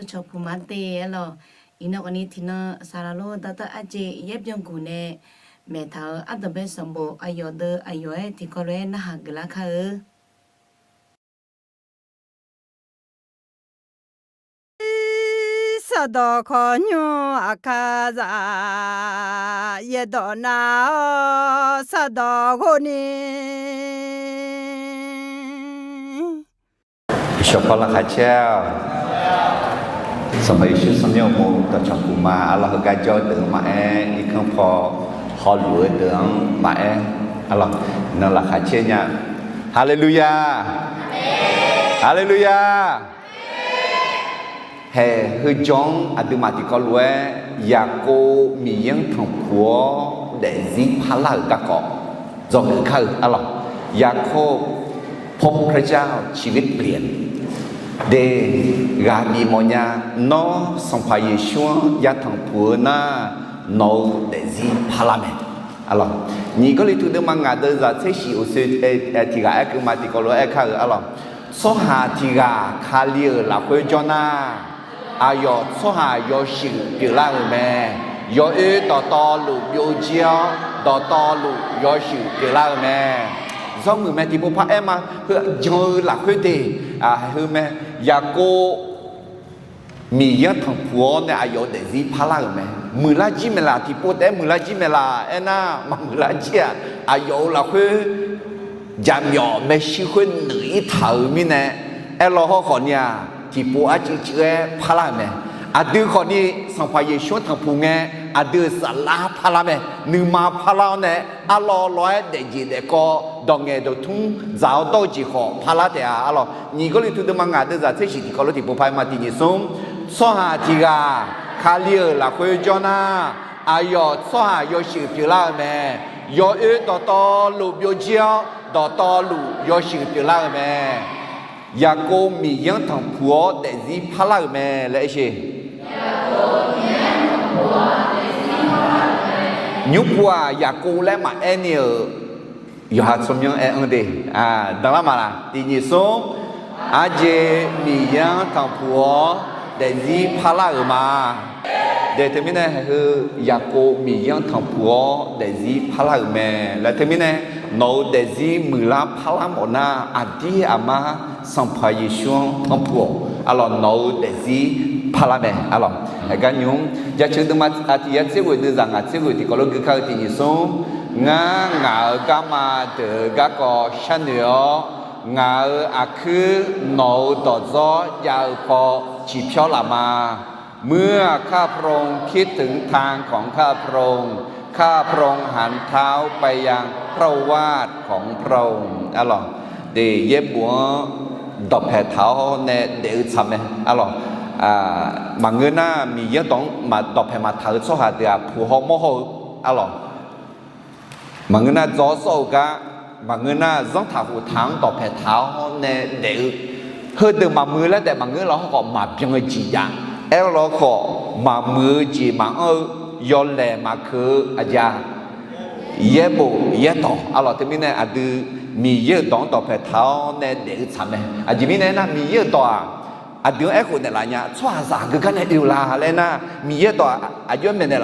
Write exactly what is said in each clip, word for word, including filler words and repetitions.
Cawqpuq ma te aer lawq. Iqnan khawfni tiqnan saqlaq lor dawrtawv arjeq yaer byanguq nae maeqtaq-euq ardanqbae sanqbof aqyawf deuq aqyawf-aer tiqkawv lof-aer narhaq geuflar kar-eu. Sardawq khawqnymr aqkar za, yaerdawq nar-awr sardawq ghov ni. Shawqpaw laqkhaq caer-awq. Sanqpaq Yeqsur tsawrmyanr uqmov dawqcawq puq ma. Arlawq, heugar jawr-eu deuq-anr maqaer, irkanr paw hawluf-eu deuq-anr maqaer, arlawq, nan laqkhaq caer nya. Haleluya! Haleluya! Haeq heu jawr-anr aqduimaf tiqkawv lof-aer Yaqkov Miqyaer-anr tanqpuq-awr daefzir parlar-euq garkawv dzawgeuf kar-eu, arlawq. ยาโคบ พบพระเจ้า ชีวิตเปลี่ยน de, ghaq bif mawfnya. Nawr Sanqpaq Yeqsur-anr yatanq puq-eu nar, nawq-euq daefzir parlar mae. Arlawq, nyiq Gawrliqtu deuvma ngaq deuvzaq tser shiq uqsoe tiq ghaq aer keuv ma tiqkawv lof-aer aer kar-euq, arlawq. Tsawrhaq tiq ghaq Kali-euq lafkhoer jawr nar, aqyawf tsawrhaq yawshuif pyeuflar-euq mae. Yawoer dawqtawvluf byovjir-awr, dawqtawvluf yawshuif pyeuflar-euq mae. Zanrmuiq mae, tiqpov par aer ma. Heu jan-eu lafkhoer te, heu mae. Yaqkov Miqyaer-anr tanqpuq-awr nae aqyawf-euq daefzir parlar-euq mae. Muiqlar jir maeqlaf, tiqpov taef-aer muiqlar jir maeqlaf aernar, maqmuiqlar jir-aq, aqyawf-euq lafkhoer jaqmyawf maershuir khoer nuiq-ir taq-euq mirnae, aerlaw hawr khawfni-aq, tiqpov arcuiv cuiv-aer parlar-euq mae. Aqdui khawfni Sanqpaq Yeqsur-anr tanqpuq ngae, aqdui-euq saflar parlar mae. Nuima parlar-awr nae, arlawr lawr-aer daefjeq daefkawv, dawq ngaeq dawq tmr dzaq-awr dawr-eu jeq khawf parlar taef-a, arlawq. Nyiq Gawrliqtu deuvma ngaq deuvzaq tser shiq tiqkawv lof tiqpov par aer ma. Tiq nyiq smr, tsawrhaq tiq ghaq Kali-euq lafkhoer jawr nar, aqyawf tsawrhaq yawshuif pyeuflar-euq mae. Yawoer dawqtawvluf byovjir-awr, dawqtawvluf yawshuif pyeuflar-euq mae. Yaqkov Miqyaer-anr tanqpuq-awr daefzir parlar-euq mae laer aer sher. Nymrpuv-aq, Yaqkov laer maqaer ni-euq, yawqha tsawrmyanr aer-anr de, danlar maqlaq? Tiq nyiq smr, arjeq Miqyaer-anr tanqpuq-awr daefzir parlar-euq ma. De teumirnae, heu Yaqkov Miqyaer-anr tanqpuq-awr daefzir parlar-euq mae laer teumirnae, nawq-euq daefzir muiqlar parlar mawf nar, aqdir aqmar Sanqpaq Yeqsur-anr tanqpuq-awq, arlawq, nawq-euq daefzir parlar mae, arlawq. Aqgar nymr jaceuq deuvma aqtiq yar tser ghoeq deuvzaq ngaq tser ghoeq tiqkawv lof gui kar-eu. Tiq nyiq smr, ngar ngaq-euq garma deuq-eu garkawv sharnoeq-awr, ngaq-euq aqkuir nawq-euq dawqdzawr jav-eu paw ciqpyawr laf ma. เมื่อข้าพระองค์คิดถึงทางของข้าพระองค์ ข้าพระองค์หันเท้าไปยังพระโอวาทของพระองค์ arlawq. De, yaerbof-anr dawqpaeq taq-awr nae daef-eu tsaq mae, arlawq. Maqngeur nar, Miqyaer dawq-anr dawqpaeq maqtaq-eu tsawrhaq deuq-aq, puq haw mawr haw-eu, arlawq. Maqngeur nar, dzaw-awr sawr-eu gar, maqngeur nar, zanrtaq khoftaq-anr dawqpaeq taq-awr nae daef-eu, heudeuq maqmuiq-eu laer taef maqngeur, lawr hawrkhawf maqbyan-eu jeq jav, aerlawr khawf maqmuiq-eu jeq maqanr-eu, yawlaeq maqkeuq-eu aqjeq-aq, yaerbof yaerdawq, arlawq. Teumirnae aqdui Miqyaer-euq dawq-anr dawqpaeq taq-awr nae daef-eu tsaq mae. Aqjeq mirnae aernar, Miqyaer-euq dawq-aq, aqdui-anr aerkhof naeqlaf nya. Tsawrhaqzaq aqgeu gar nae oe-eu la laer aernar, Miqyaer-euq dawq aqjox-aer maeqnaeq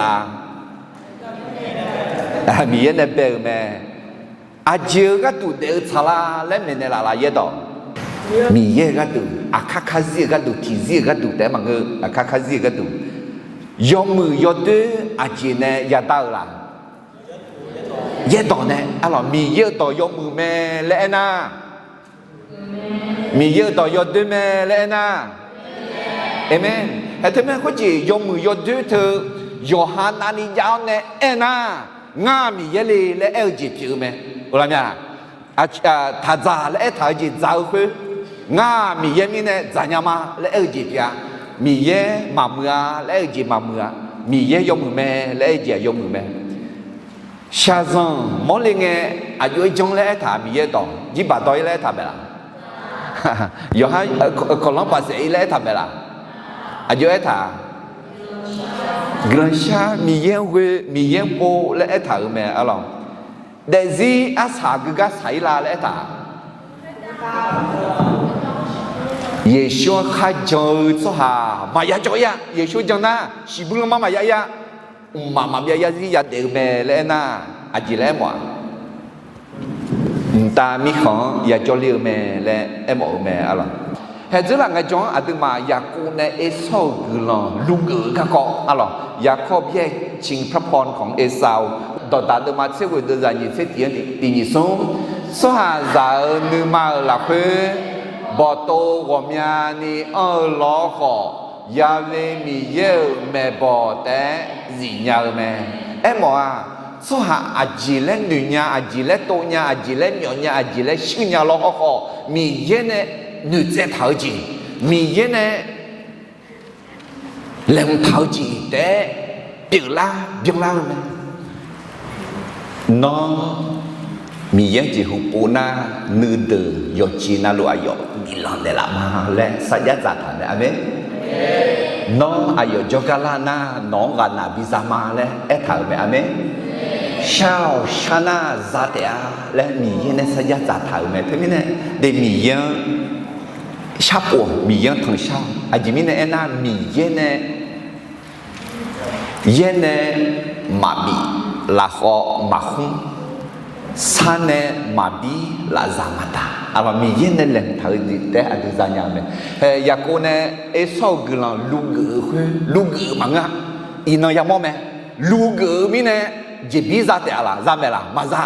laf-a? Miqyaer nae bae-euq mae. Aqjeq-eu gharduq daef-eu tsaq la laer maeqnaeq laf laf, yaerdawq? Miqyaer-euq gharduq, aqkar karzir-euq gharduq, tiqzir-euq gharduq taef-aer maqngeur, aqkar karzir-euq gharduq. Yawmuiq yawdoer aqjeq nae yadar-eu laf? Yaerdawq nae, arlawq. Miqyaer-euq dawq yawmuiq mae laer aernar, Miqyaer-euq dawq yawdoer mae laer aernar, aqmeq. Hae teumirnae khoerjeq yawmuiq yawdoer teu yawqha navni jav-awr nae aernar, ngar Miqyaer le laer aer-eu jeq pyeuf-eu mae. Oqlaq mya? Taqdzaq laer aertaq-eu jeq dzaq-eu khoer, ngar Miqyaer mirnae dzaqnya ma laer aer-eu jeq pyeuf-a. Miqyaer maqmuiq-a laer aer-eu jeq maqmuiq-a. Miqyaer yawmuiq mae laer aer-eu jeq-aq yawmuiq mae. Shaqzanq mawrle ngae, aqjox-aer janr laer aertaq Miqyaer dawq, jirbaq dawr-ir laer aertaq maeqlaf? Yawqha kawqlanr paqsaef-ir laer aertaq maeqlaf? Aqjox aertaq? Guiqlanq shar, Miqyaer-anr ghoe, Miqyaer-anr pov laer aertaq-euq mae, arlawq. Daefzir arsaq geugar saq-ir la laer aertaq? Yeqsur-anr kharjan-eu tsawrhaq maqya jawr-ir-a. Yeqsur jan nar, shiqbuir lanma maqya-ir-a. Mqmaq maqbyav yarzir yadaef-eu mae laer aernar, aqjeq laer aermawf-aq, mqtav mirkhanq-anr yajawr ler-eu mae laer aermawf-eu mae, arlawq. Haeq dzeurlaf ngaejawr-anr aqduimaf Yaqkov nae Ersawr-euq guiqlanq luvgeuf-eu garkawv, arlawq, ยากอบแย่ชิงพระพรของเอซาว dawqdaq deuvma tser ghoeq deuvzaq nyiq tser tiq-anr tiq nyiq smr, tsawrhaqzaq-euq nuima-euq lafkhoer bawqtov ghawqmyani anr-eu lawr khawf, Yale Miqyaer-euq maeqbawq taef-aer zifnya-eu mae. Aermawf-aq, tsawrhaq aqjeq laer noeq nya, aqjeq laer tov nya, aqjeq laer myawf nya, aqjeq laer shuir nya lawr hawrkhawf, Miqyaer nae noeqtsaev taq-eu jeq, Miqyaer nae laeqhmq taq-eu jeq taef-aer pyeuflar byanlar-eu mae. Nawr Miqyaer-anr jeqhu pov nar, nuideuq yawqjeq navluf aqyawf biflanq naeqlaf ma laer sarjax dzaqtaq mae. Aqmeq. Nawr aqyawf jawrgar lar nar, nawq-anr ghaqnaq biza ma laer aertaq-euq mae. Aqmeq. Shar-awq shar nar za taef-a laer Miqyaer nae sarjax dzaqtaq-euq mae. Teumirnae de Miqyaer-anr sharpov, Miqyaer-anr tanqshar-awq. Aqjeq mirnae aernar, Miqyaer nae yaer nae maqbif, lafkhawf maqkhmr, sar nae maqbir, lafzaq maqdaq, arlawq, Miqyaer nae laeqhmq taq-eu jeq taef-aer aqdui zanya-eu mae. Hae, Yaqkov nae Ersawr-euq guiqlanq luvgeuf-eu khoer, luvgeuf-eu maqngeur-a. Iqnan yamawr mae. Luvgeuf-eu mirnae jeqbir za taef-a laq, za maeq laq, maqza.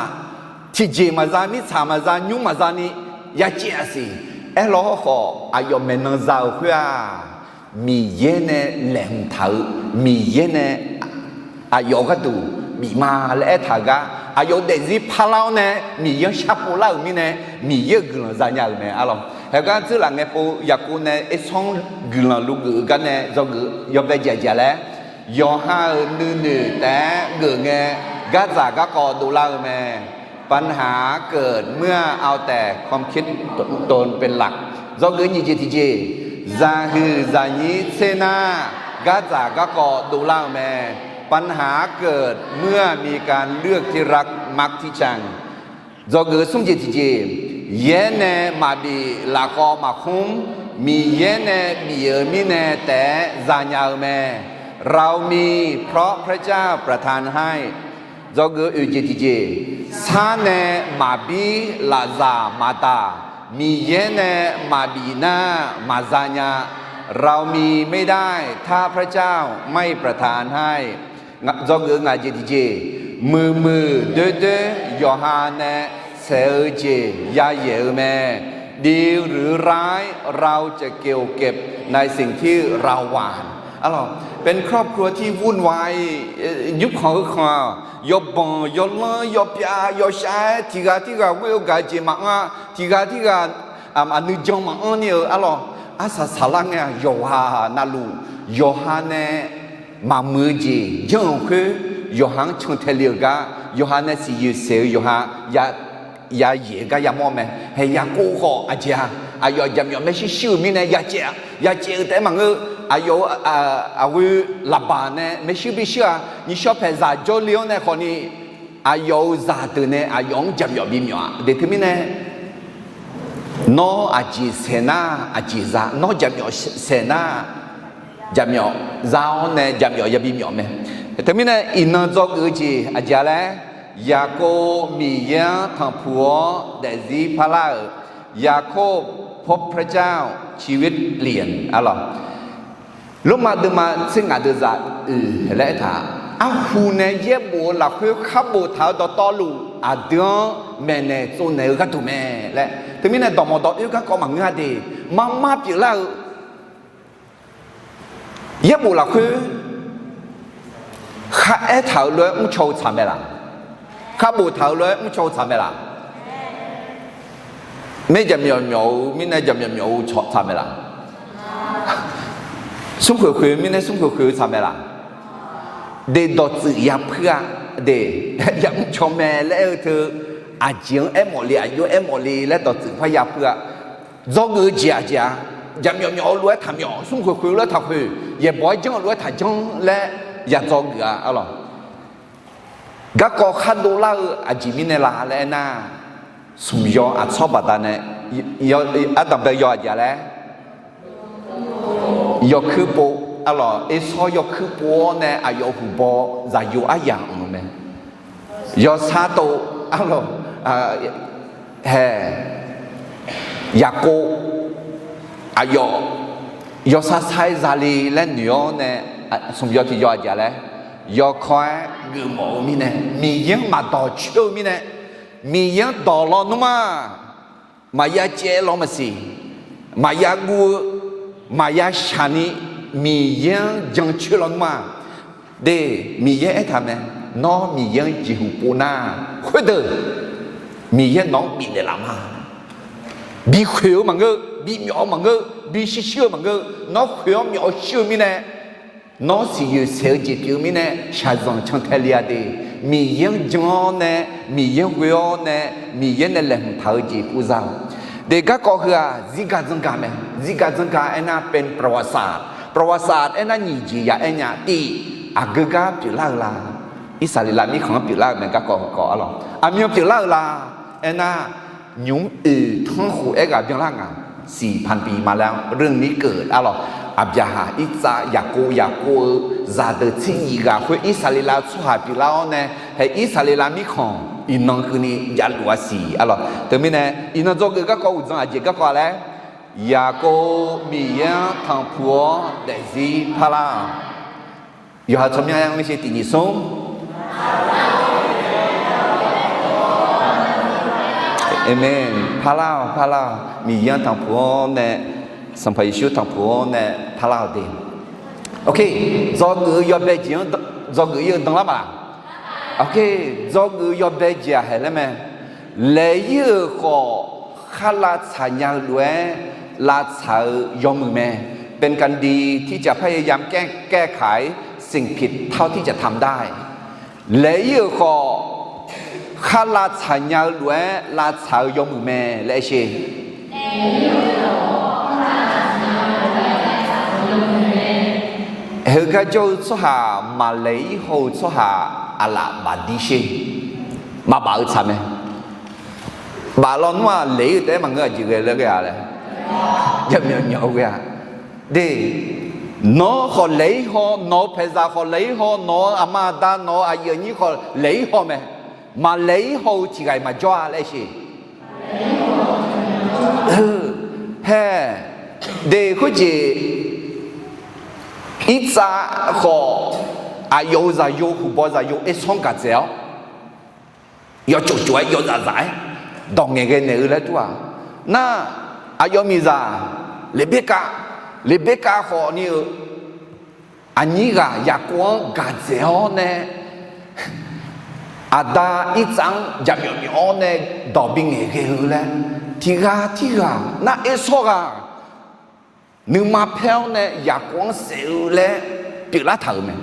Tiqjeq maqza, mirtsaq maqza, nymr maqza ni yacaev-a siq. Aerlawr hawrkhawf, aqyawf maeqnan za-euq khoer-aq, Miqyaer nae laeqhmq taq-eu, Miqyaer nae aqyawf gharduq bif ma laer aertaq-eu gar, aqyawf daefzir parlar-awr nae Miqyaer-anr sharpov lar-euq mirnae, Miqyaer-euq guiqlanq zanya-euq mae, arlawq. Haegar dzeurlaf ngae pov Yaqkov nae Ersawr-anr guiqlanq luvgeuf-eu gar nae dzawgeuf yawbae jeq aqjeq laer, yawqha-euq nuinoeq taef-aer geuf ngae, gardzaq garkawv dovlar-eu mae. ปัญหาเกิดเมื่อเอาแต่ความคิดตนเป็นหลัก Dzawgeuf nyiq jeq tiqjeq, zaqhuiq zaqnyir tser nar, gardzaq garkawv dovlar-eu mae. ปัญหาเกิดเมื่อมีการเลือกที่รักมักที่ชัง Dzawgeuf smr jeq tiqjeq, yaer nae maqbif, lafkhawf maqkhmr, Miqyaer nae bif-eu mirnae taef-aer zanya-eu mae. เรามีเพราะพระเจ้าประทานให้ Dzawgeuf oeq jeq tiqjeq, sar nae maqbir, lafzaq maqdaq, Miqyaer nae maqbif nar maqzanya. เรามีไม่ได้ ถ้าพระเจ้าไม่ประทานให้ Dzawgeuf ngaq jeq tiqjeq, muiqmuiq doerdoer yawqha nae saeq-eu jeq yayaeq-eu mae. ดีหรือร้าย เราจะเก็บในสิ่งที่เราหว่าน Arlawq, เป็นครอบครัวที่วุ่นวาย nymrkhanq heukhanq-aq, yawbanq yawlanr yawpyav yawshav-aer tiq ghaq tirghaq ghoer-eu gaq-eu jeq maqanr-a, tiq ghaq tirghaq aqnuijan maqanr ni-eu, arlawq, arsaq saqlar ngae-aq, yawqghaq navluf yawqha nae maqmuiq-eu jeq janr-euq khoer, yawqha-anr cantae le-euq gar, yawqha nae siqyoeq saeq-eu yawqha ya yayaeq-eu gar yamawr mae. Hae, Yaqkov khawf aqjeq-aq, aqyawf jaqmyawf maershuir shuir-euq mirnae yacaev-a. Yacaev-eu taef-aer maqngeur, aqyawf-euq aqghoe Laqbaq nae maershuir bishuir-aq, nyiqshawr paeqzaq jawrle-awr nae khawfni, aqyawf-euq zaqdeuq nae aqyawf-anr jaqmyawf bimyawf-a. Deuq teumirnae, nawr aqjeq saeq nar aqjeq za, nawr jaqmyawf saeq nar jaqmyawf za-awr nae jaqmyawf yabi myawf mae. Teumirnae iqnan dzawgeuf-eu jeq aqjeq-a laer, Yaqkov Miqyaer-anr tanqpuq-awr daefzir parlar-euq, ยากอบพบพระเจ้าชีวิตเปลี่ยน arlawq. Lormav deuvma tser ngaq deuvzaq oeq laer aertaq, arhu nae yaerbof-eu lafkhoer khar boftaq-eu dawqtawvluf aqdui-anr maeqnaeq tsovnaeq-eu gharduq mae laer. Teumirnae dawqmawq dawq oer garkawv maqngeur-a de, marmar pyeuflar-eu yaerbof lafkhoer khar aertaq-euq lof-aer mrcaw-eu tsaq mae laq? Khar boftaq-euq lof-aer mrcaw-eu tsaq mae laq? Maer jaqmyawf myawf-eu mirnae jaqmyawf myawf-eu tsaq mae laq? Smrkhoeq khoeq-eu mirnae smrkhoeq khoeq-eu tsaq mae laq? De dawqtsuif yapuir-a, de yamr caw mae laer aer-eu teu, aqjeq-anr aermawf le, aqjox-anr aermawf le laer dawqtsuif par yapuir-a. Dzawgeuf-eu jeq aqjeq-a, jaqmyawf myawf-eu lof-aer taqmyawf, smrkhoeq khoeq-eu lof-aer taqkhoeq, yaeqbawq-aer janr-eu lof-aer taqjanr laer yadzawgeuf-a, arlawq. Garkawv khar dovlar-eu aqjeq mirnae la laer aernar, smq yaw aqtsawr baqdanae, ardanqbae yaw aqjeq-a laer, yawkuir pov, arlawq, Ersawr yawkuir pov-awr nae aqyawf huqbaw zaqyo aryamq-euq mae. Yawsar tov, arlawq, hae, Yaqkov, aqyawf yawsar sar-aer zale laer noeq-awr nae, smq yaw tiq yaw aqjeq laer, yawkawr-aer geufmawf-eu mirnae, Miqyaer-anr maqdawq coer-eu mirnae, Miqyaer-anr dawq lawnmr-aq, maqya caev law maqsiq, maqya guv-eu, maqya shaq ni, Miqyaer-anr jancoer lawnmr-aq, de, Miqyaer aertaq mae, nawr Miqyaer-anr jeqhu pov nar, khoerdeuq Miqyaer nawq-anr bifnaeq laf ma. Bikhoeq-eu maqngeur, bimyawf-eu maqngeur, bishir shir-eu maqngeur, nawr khoeq-awr myawf-eu shir-eu mirnae, nawr siqyoeq saeq-eu jeq pyeuf-eu mirnae shaqzanq cantae le-a de. Miqyaer-anr jan-awr nae, Miqyaer-anr ghoe-awr nae, Miqyaer nae laeqhmq taq-eu jeq pov za-awq. De, garkawv heu-aq zirgaq zanqgaq mae. Zirgaq zanqgaq aernar เป็นประวัติศาสตร์ ประวัติศาสตร์ aernar nyiq jeq ya aer nya. Tiq, aqgeu gar pyeuflar-eu la? Irsaqleqlav mirkhanq-anr pyeuflar-eu mae. Garkawv heukawv arlawq, aqmyan pyeuflar-eu la? Aernar, nymq-mr oeq tanrkhof aerghaq byanlar ngaq. Siq พันปีมาแล้ว เรื่องนี้เกิด arlawq, Aqbyaqhaq, Irtsav, Yaqkov, Yaqkov-eu zaqdeuq tser nyiq ghaq khoer Irsaqleqlav-eu tsawrhaq pyeuflar-awr nae, hae, Irsaqleqlav mirkhanq iqnan keuvni javluf-a siq arlawq. Teumirnae iqnan dzawgeuf garkawv uqdzan aqjeq garkawv-a laer, Yaqkov Miqyaer-anr tanqpuq-awr daefzir parlar-awq. Yawqha tsawrmyanr-aer mr sher tiq nyiq smr. Aqmeq. Parlar-awq, parlar-awq. Miqyaer-anr tanqpuq-awr nae, Sanqpaq Yeqsur tanqpuq-awr nae parlar-awq de. Ok, dzawgeuf-eu yawbae jeq-anr dzawgeuf ir-eu danlar ma laq? Ok, dzawgeuf-eu yawbae jeq-aq haeq laer mae. Laeq ir-euq khawf, khar lavtsaq nya-eu lof-aer lavtsaq-eu yawmuiq mae. เป็นการดีที่จะพยายามแก้ไขสิ่งผิดเท่าที่จะทำได้ Laeq ir-euq khawf, khar lavtsaq nya-eu lof-aer lavtsaq-eu yawmuiq mae laer aer sher. Heugar jawr-eu tsawrhaq maqlaeq ir haw-eu tsawrhaq aqlaf bafdir sher. Maqbaf-eu tsaq mae. Baf lawnmr-aq laeq ir-eu taef-aer maqngeur, aqjeq ghae laer ghae-a laer, javmyawf myawf-eu ghae-a de. Nawq-eu khawf laeq ir haw, nawq-eu paeqzaq khawf laeq ir haw, nawq-eu aqma aqda, nawq-eu aqyuif aqnyir khawf laeq ir haw mae. Maqlaeq ir haw-eu tiq ghaq-iq maqjawr-a laer aer sher. Hae, de khoerjeq, Irtsav khawf, aqyawf-euq zaqyo, huqbaw zaqyo Ersawr-anr gaq dzaeq-awr, yawcawf cawf-aer yawzaf zaf-aer dawq ngaeqghae naeq-eu laer dur-aq. Nar, aqyawf miqzaq Leqberkav, Leqberkav khawf ni-eu aqnyir ghaq Yaqkov-anr gaq dzaeq-awr nae, aqda Irtsav-anr jaqmyawf myawf-awr nae dawq bi ngaeqghae-eu laer, tiq ghaq tirghaq nar Ersawr ghaq nuima paer-awr nae Yaqkov-anr saef-eu laer pyeuflar taq-euq mae.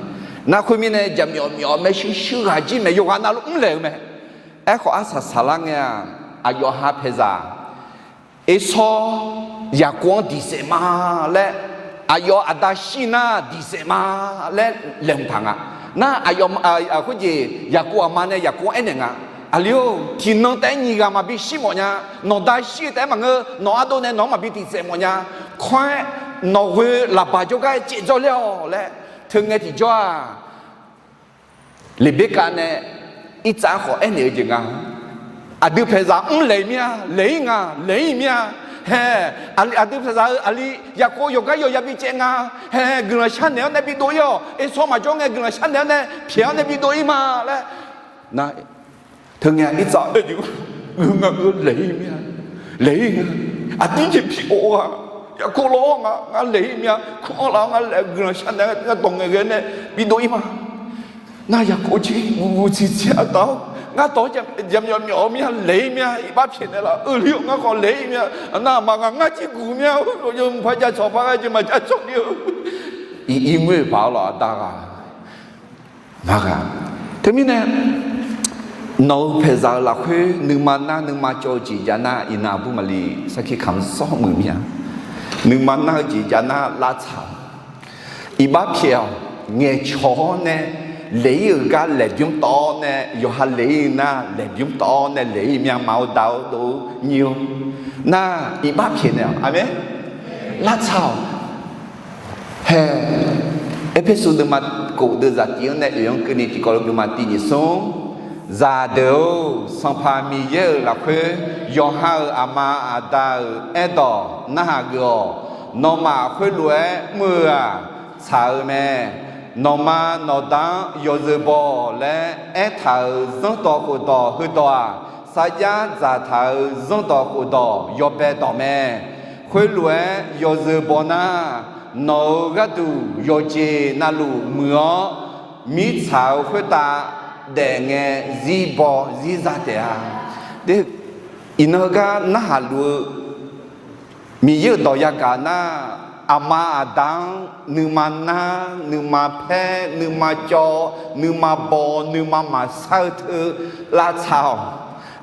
Nar khoermirnae jaqmyawf myawf maershuir shuir ghaq jir maeq yawqghaq navluf mrlaeq-eu mae. Aerkhawf arsaq saqlar ngae-aq, aqyawf ha paeqzaq Ersawr Yaqkov-anr diq saef ma laer, aqyawf aqda shir nar diq saef ma laer laeqhmq taq nga. Nar aqyawf khoerjeq Yaqkov aqma nae Yaqkov-anr aernaeq nga, Aqli-or, tiqnan taef-aer nyiq ghaq maqbi shir mawf nya. Nawq da shir-eu taef-aer maqngeur, nawq ardov nae nawq-anr maqbi diq saef mawf nya. Kawr-aer nawq ghoe laqbaq jawrgar-aer caev dzawr ler-awq laer, teu ngae tiqjawr-aq, Leqberkav nae Irtsav khawf aernaeq-eu jeq nga. Aqdui paeqzaq mrlaeq mir-a, laeq ir nga, laeq ir mir-a. Hae, aqdui paeqzaq-eu aqli Yaqkov yawqgar yawqya bi caev nga. Hae, guiqlanq sharnaeq-awr nae bi dov ir-awq. Ersawr maqjawr ngae guiqlanq sharnaeq-awr nae pyaeq-awr nae bi dov ir ma laer. Nar, teu ngae Irtsav aer-eu, Gui nga, laeq ir mir-a, laeq ir nga. Aqdir jeq pi-awr ghaq, Yaqkov lawr-awr nga, ngar laeq ir mir-a. Kur-anr laf-awr ngar laeq, guiqlanq sharnaeq-awr ngar dawq ngaeqghae nae bi dov ir ma. Nar Yaqkov jir guv guv tsiqtsiq-a taf-awr, ngar dawq-anr jaqmyawf myawf-eu mir-a, laeq ir mir-a. Iqbax pyaeqnaeq laf-euq li-awr ngar khawf laeq ir mir-a. Nar aqma ghaq ngar jir guq mir-a. Mqpaq jav cawq par ghae jeq maqjav cawq ni-eu, iq ir ngoer paq-awr lawq, aqda ghaq. Maqghaq. Teumirnae nawq-euq paeqzaq-euq lafkhoer nuima nar nuima cawv-eu jeq jav nar, iqnan aqbur maqli sarkir kamq sawr muiq mir-a. Nuima nar-eu jeq jav nar lavtsaq-awq. Iqbax pyaeq-awq. Ngaeqcawq-awr nae laeq ir-euq gar laeqbymr tawv-awr nae, yawqha laeq ir nar laeqbymr tawv-awr nae laeq ir mir-a. Ma-awr da-awr dov-awr nyir-awr nar, iqbax pyaeqnaeq-awq. Aqmeq. Lavtsaq-awq. Hae, Erpersu deuvma kof deuvzaq tif-anr nae oeq-anr keuvni tiqkawv lof geufma tiq nyiq smr. Zaqdeuq-or, Sanqpaq Miqyaer-euq lafkhoer yawqha-euq aqma aqda-euq aerdawq narhaq geuf-awq. Nawmaf khoerlof-aer mr-eu-aq, tsaq-eu mae. Nawqma nawqda-anr yawzeu baw laer aertaq-euq zanrdawq khofdawq heudawq-aq, sarjax dzaqtaq-euq zanrdawq khofdawq yawbae dawq mae. Khoerlof-aer yawzeu baw nar, nawq-euq gharduq yawqjeq navluf muiq-awr, mirtsaq-euq khoertav daef ngae zir baw zir za taef-a. Iqnan heugar narhaq luf-eu Miqyaer-euq dawq yagaq nar, aqma aqda-anr nuima nar, nuima paer, nuima cawv, nuima baw, nuima maqsar-eu teu lavtsaq-awq.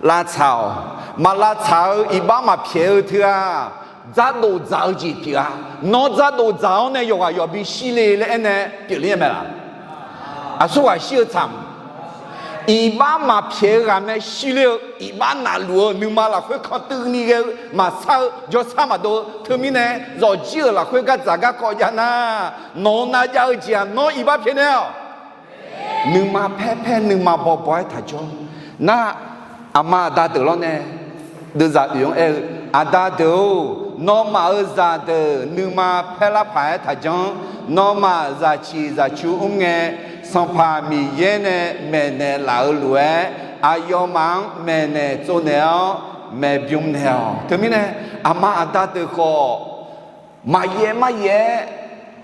Lavtsaq-awq. Maq lavtsaq-eu iqbax maqpyaeq-eu teu-aq, dzardof dzaq-eu jeq pyeuf-a. Nawr dzardof dzaq-awr nae yawqghaq yawqbi shir le laer aernae pyeufler-a mae laq? Aqsurghaq shir-eu tsaq. Iqbax maqpyaeq-eu ghaq mae shir ler-eu, iqbax navluf-eu nuima lafkhoer kantuivni ghae-eu maqsar-eu jawrsar maqdov-eu teumirnae, zawqjir-euq lafkhoer gardzaq garkawv jav nar, nawq-eu navjav-eu jeq-aq nawr iqbax pyaeqnaeq-awq. Nuima paer paer nuima baw baw-aer taqjawr nar, aqma aqda deuq lawr nae deuvzaq oeq-anr aer-eu, Aqda deuq-or, nawmaf-euq zaqdeuq nuima paer lar paq-aer taqjanr. Nawmaf zaqciq zaqcu mr ngae, Sanqpaq Miqyaer nae maeqnaeq laf-eu lof-aer, aqyawfmaf-anr maeqnaeq tsovnaeq-awr maeqbymr naeq-awq. Teumirnae, aqma aqda deuq khawf, maqyaev maryaev-aer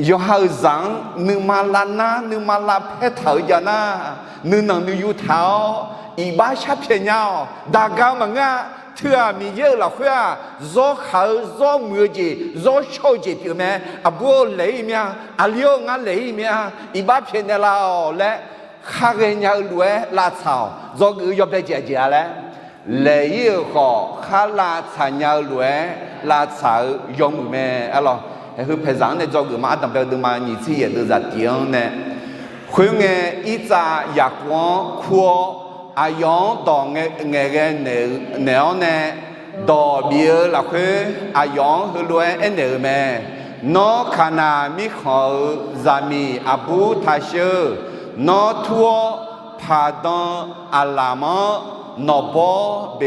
yawqha-euq zaq-anr nuima lavnar nuima lavpaer taq-eu jav nar, nuinanq nuiyu taq-awr iqbax sharpyaeq nya-awq. Daqga maqngeur-a. Teu-aq, Miqyaer-euq lafkhoer-aq, zawrkhaq-eu zawrmuiq-eu jeq, zawrshawr-eu jeq pyeuf mae. Aqbur-eu, laeq-ir mir-a. Aqli-or, ngar laeq-ir mir-a. Iqbax pyaeqnaeq laf-awq laer khar ghaenya-eu lof-aer lavtsaq-awq. Dzawgeuf-eu yawbae jeq aqjeq-a laer, laeq-ir-euq khawf khar lavtsaq nya-eu lof-aer lavtsaq-eu yawmuiq mae. Arlawr, haeqheu paeqzaq-anr nae dzawgeuf ma. Ardanqbae-eu deuvma nyiq tser yaeq deuvzaq tif-anr nae, khoerngae, Irtsav Yaqkov-anr kur-awr, aqyawf-anr dawq ngaeqghae naeq-awr nae, dawq bif-eu lafkhoer aqyawf-anr heulof-aer aernaeq-euq mae. Nawr, Kaqnaq mirkhanq-euq zaqmiq aqbur taq sheuq. Nawr tur-awr, paqdan aqlamq-anr nawqbawr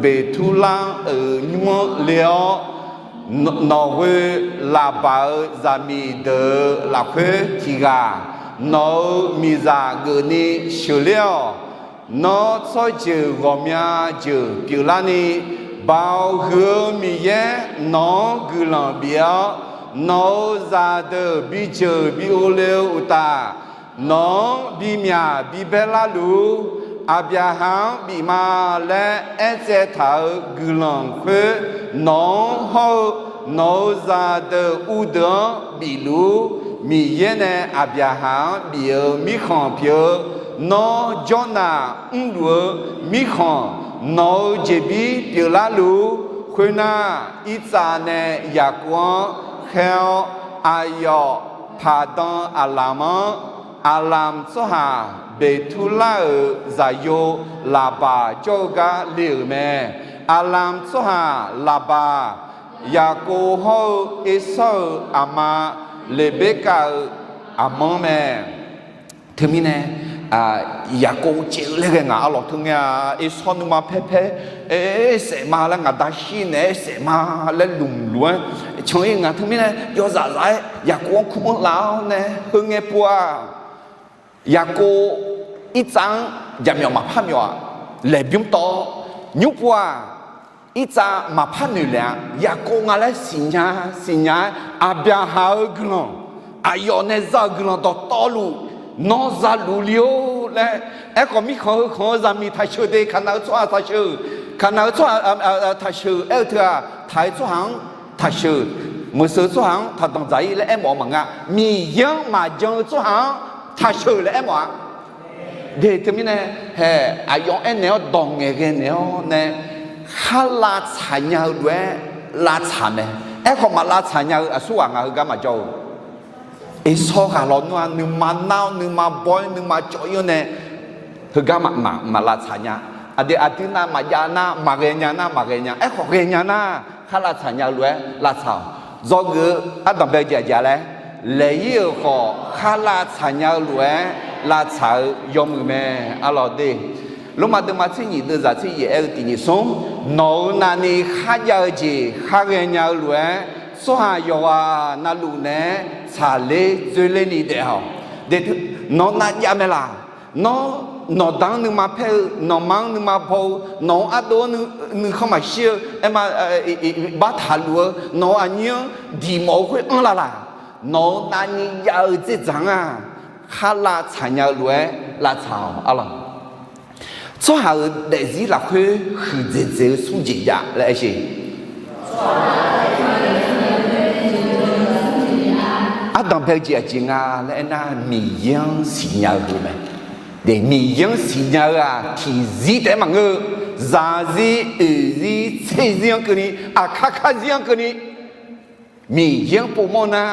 Beqturlar-euq nymr-anr le-awr, nawqghoe Laqbaq-euq zaqmiq deuq-euq lafkhoer tiq ghaq nawq-euq miqzaq geufni sheuqler-awq. Nawr, tsawrjeuq ghawqmya jeuq pyeuflarni, Baoq huiq-eu Miqyaer nawq-anr guiqlanq bif-awr, nawq-euq zaqdeuq bijeuq bi uvle-eu uqtaf, nawq-anr bimyaq bibaer larluf-ur. Aqbyaqhaq-anr bif ma laer aertsaev taq-euq guiqlanq khoer, nawq-anr hawr-eu nawq-euq zaqdeuq uvdeuq-anr bifluf-ur. Miqyaer nae Aqbyaqhaq-anr bif-euq mirkhanq pyeuf-eu, nawr jawrnaq mrluf-eu mirkhanq, nawq-euq jeqbir pyeuflarluf-ur. Khoernar, Irtsav nae Yaqkov-anr khaer-awr, aqyawf paqdan aqlamq-anr, Aqlamq tsawrhaq Beqturlar-euq zaqyo Laqbaq jawr-eu gar le-euq mae. Aqlamq tsawrhaq Laqbaq, Yaqkov hawr-eu Ersawr-euq aqma Leqberkav-euq aqmanr mae. Teumirnae, Yaqkov caev-eu laer ghae ngaq arlawq teu ngae-a. Ersawr nuima paer paer, aer saef ma laer ngaq da shir naeq-aer saef ma laer lmq luf-aer can-ir ngaq. Teumirnae yawzaq zaf-aer Yaqkov-anr kur-anr laf-awr nae heu ngae pov-aq, Yaqkov Irtsav-anr jaqmyawf maqpar myawf-aq, laeqbymr tawv-awr nymr pov-aq, Irtsav maqpar noeq laef-a. Yaqkov nga laer siqnya siqnya-aer, Aqbyaqhaq-euq guiqlanq, aqyawf nae za-euq guiqlanq dawqtawvluf nawr za luf le-or laer. Aerkhawf, mirkhanq heukhanq-eu zaqmiq taqsheuq de, Kaqnaq-eu tsawrhaq taqsheuq, Kaqnaq-eu tsawrhaq taqsheuq aer-eu teu-aq, taq-eu tsawrhaq-anr taqsheuq, meuqseuq tsawrhaq-anr taqdanq dzaq-ir laer aermawf-eu maqnga. Miqyaer-anr maqjan-eu tsawrhaq-anr taqsheuq laer aermawf-a. De teumirnae, hae, aqyawf aernaeq-awr dawq ngaeqghae naeq-awr nae, khar lavtsaq nya-eu lof-aer lavtsaq mae. Aerkhawf, maq lavtsaq nya-eu aqsurghaq nga heugar maqjawr-eu. Ersawr ghaq lawnmr-a, nuima nar-awr nuima baw-aer nuima cawv-ir-awr nae, heugar maq lavtsaq nya. Aqdui aqdui nav maqjav nar maqghae nya nar maqghae nya. Aerkhawf, ghae nya nar khar lavtsaq nya-eu lof-aer lavtsaq-awq. Dzawgeuf-eu ardanqbae-eu jeq aqjeq-a laer, laeq-ir-euq khawf kharlav tsaq nya-eu lof-aer lavtsaq-eu yawmuiq mae. Arlawq de, Lormav deuvma tser nyiq deuvzaq tser yaef aer-eu tiq nyiq smr, nawq-euq navni kharjav-eu jeq kharghae nya-eu lof-aer, tsawrhaq yawqghaq navluf naeq-aer tsaqler dzoerler ni daef-awq. Nawq navjav mae laq? Nawr, nawqda-anr nuima paer-eu, nawqma-anr nuima baw-eu, nawq-euq ardov-anr nuikhanr maqshir-eu, aerma, bartaq luf-eu, nawq-euq aqnyir-anr diqmawf-eu khoer anrlar laq? Nawq-euq navni jav-eu dzerdzaq-anr-aq, kharlav tsaq nya-eu lof-aer lavtsaq-awq. Arlawq, tsawrhaq-euq daefzir lafkhoer huiqdzaeq dzaeq-eu smr jeq jav laer aer sher. Ardanq bae-eu jeq aqjeq nga laer aernar, Miqyaer-anr siqnya-eu heu mae. Miqyaer-anr siqnya-eu-aq tiqzir taef-aer maqngeur-eu, zaqzir, oeqzir, tserzir-anr keuvni, aqkar karzir-anr keuvni, Miqyaer-anr povmawr nar,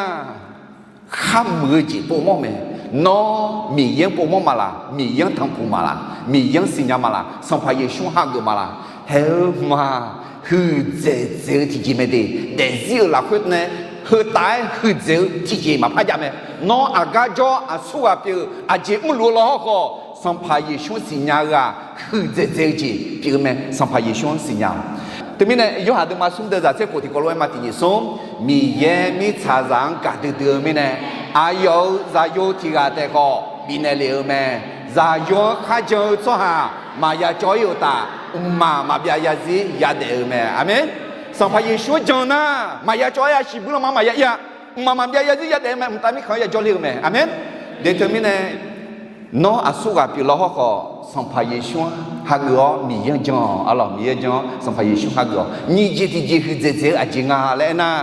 kharmuiq-eu jeq povmawr mae. Nawr Miqyaer-anr povmawr ma laq? Miqyaer-anr tanqpuq ma laq? Miqyaer-anr siqnya ma laq? Sanqpaq Yeqsur-anr hageuf ma laq? Haeq-eu hmq-aq, huiqdzaeq dzaeq-eu tiqjeq mae de. Daefzir-euq lafkhoer nae heu taf-aer huiqdzaeq-eu tiqjeq maqpar jav mae. Nawr aqgar jawr aqsurghaq pyeuf-eu aqjeq mrluf-eu lawr hawrkhawf, Sanqpaq Yeqsur-anr siqnya-eu-aq, huiqdzaeq dzaeq-eu jeq pyeuf-eu mae. Sanqpaq Yeqsur-anr siqnya-awq. Teumirnae, Yorhaq deuvma smr deuvzaq tser khof tiqkawv lof-aer ma tiq nyiq smr, Miqyaer mirtsaqzaq-anr gaq duidui-eu mirnae, aqyawf-euq zaqyo tiq ghaq taef khawf bifnaeq lef-eu mae. Zaqyo-anr kharjan-eu tsawrhaq maqya cawv-ir-euq uqtaf, mqmaq maqbyav zarzir yadaef-eu mae. Aqmeq. Sanqpaq Yeqsur-anr jan nar, maqya cawv-ir-a, siqbuir lanma maqya ir-a, mqmaq maqbyav zarzir yadaef-eu mae. Mqtav mirkhanq-anr ya jawrler-eu mae. Aqmeq. De teumirnae, nawr aqsurghaq pyeuf lawr hawrkhawf, Sanqpaq Yeqsur-anr hageuf-awr Miqyaer-anr jan-awq. Arlawq, Miqyaer-anr jan-awr Sanqpaq Yeqsur hageuf-awq. Nyiq jeq tiqjeq huiqdzaeq dzaeq-eu aqjeq nga laer aernar,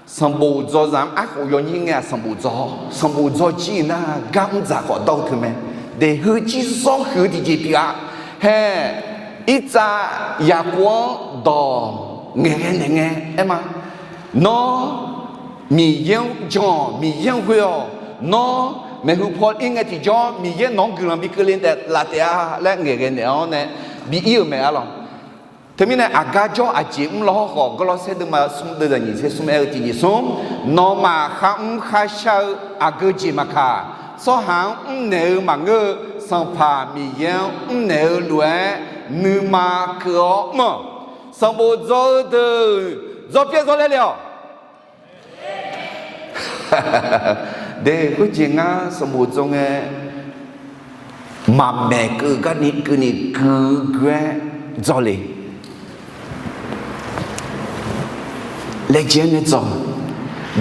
sanqbof dzaw zaq-anr arkhof yawnyir ngae-aq sanqbof dzaw, sanqbof dzaw jir-eu nar gar mr dzaq khawf dawr-eu teu mae. Daeq heu jir zawr huiq-eu tiqjeq pyeuf-a. Hae, irtsav Yaqkov-anr dawq ngaeqghae naeq ngae aer ma. Nawr Miqyaer-anr jan-awq, Miqyaer-anr ghoe-awq. Nawr maeqhu paw ir ngae tiqjawr Miqyaer nawq-anr guiqlanq bi keuvle laf taef-a laer ngaeqghae naeq-awr nae bi ir-euq mae. Arlawq, teumirnae aqgar jawr aqjeq mr lawr hawrkhawf, Gawrlawrsaer deuvma smr deuvzaq nyiq tser smr aer-eu tiq nyiq smr, nawmaf kharmr kharshar-eu aqgeu jeq maqkaq, tsawrhaq-anr mrnaeq-eu maqngeur-eu, Sanqpaq Miqyaer-anr mrnaeq-eu lof-aer nuima keuv-awr mr-awq. Sanqbof dzaw-eu deuq dzawr pyaer dzawr laer le-awq. De, khoerjeq ngar sanqbof dzaw ngae, maqmaeq keuv garni keuvni gui gui-aer dzaw le. Laejae-aer nae dzaw.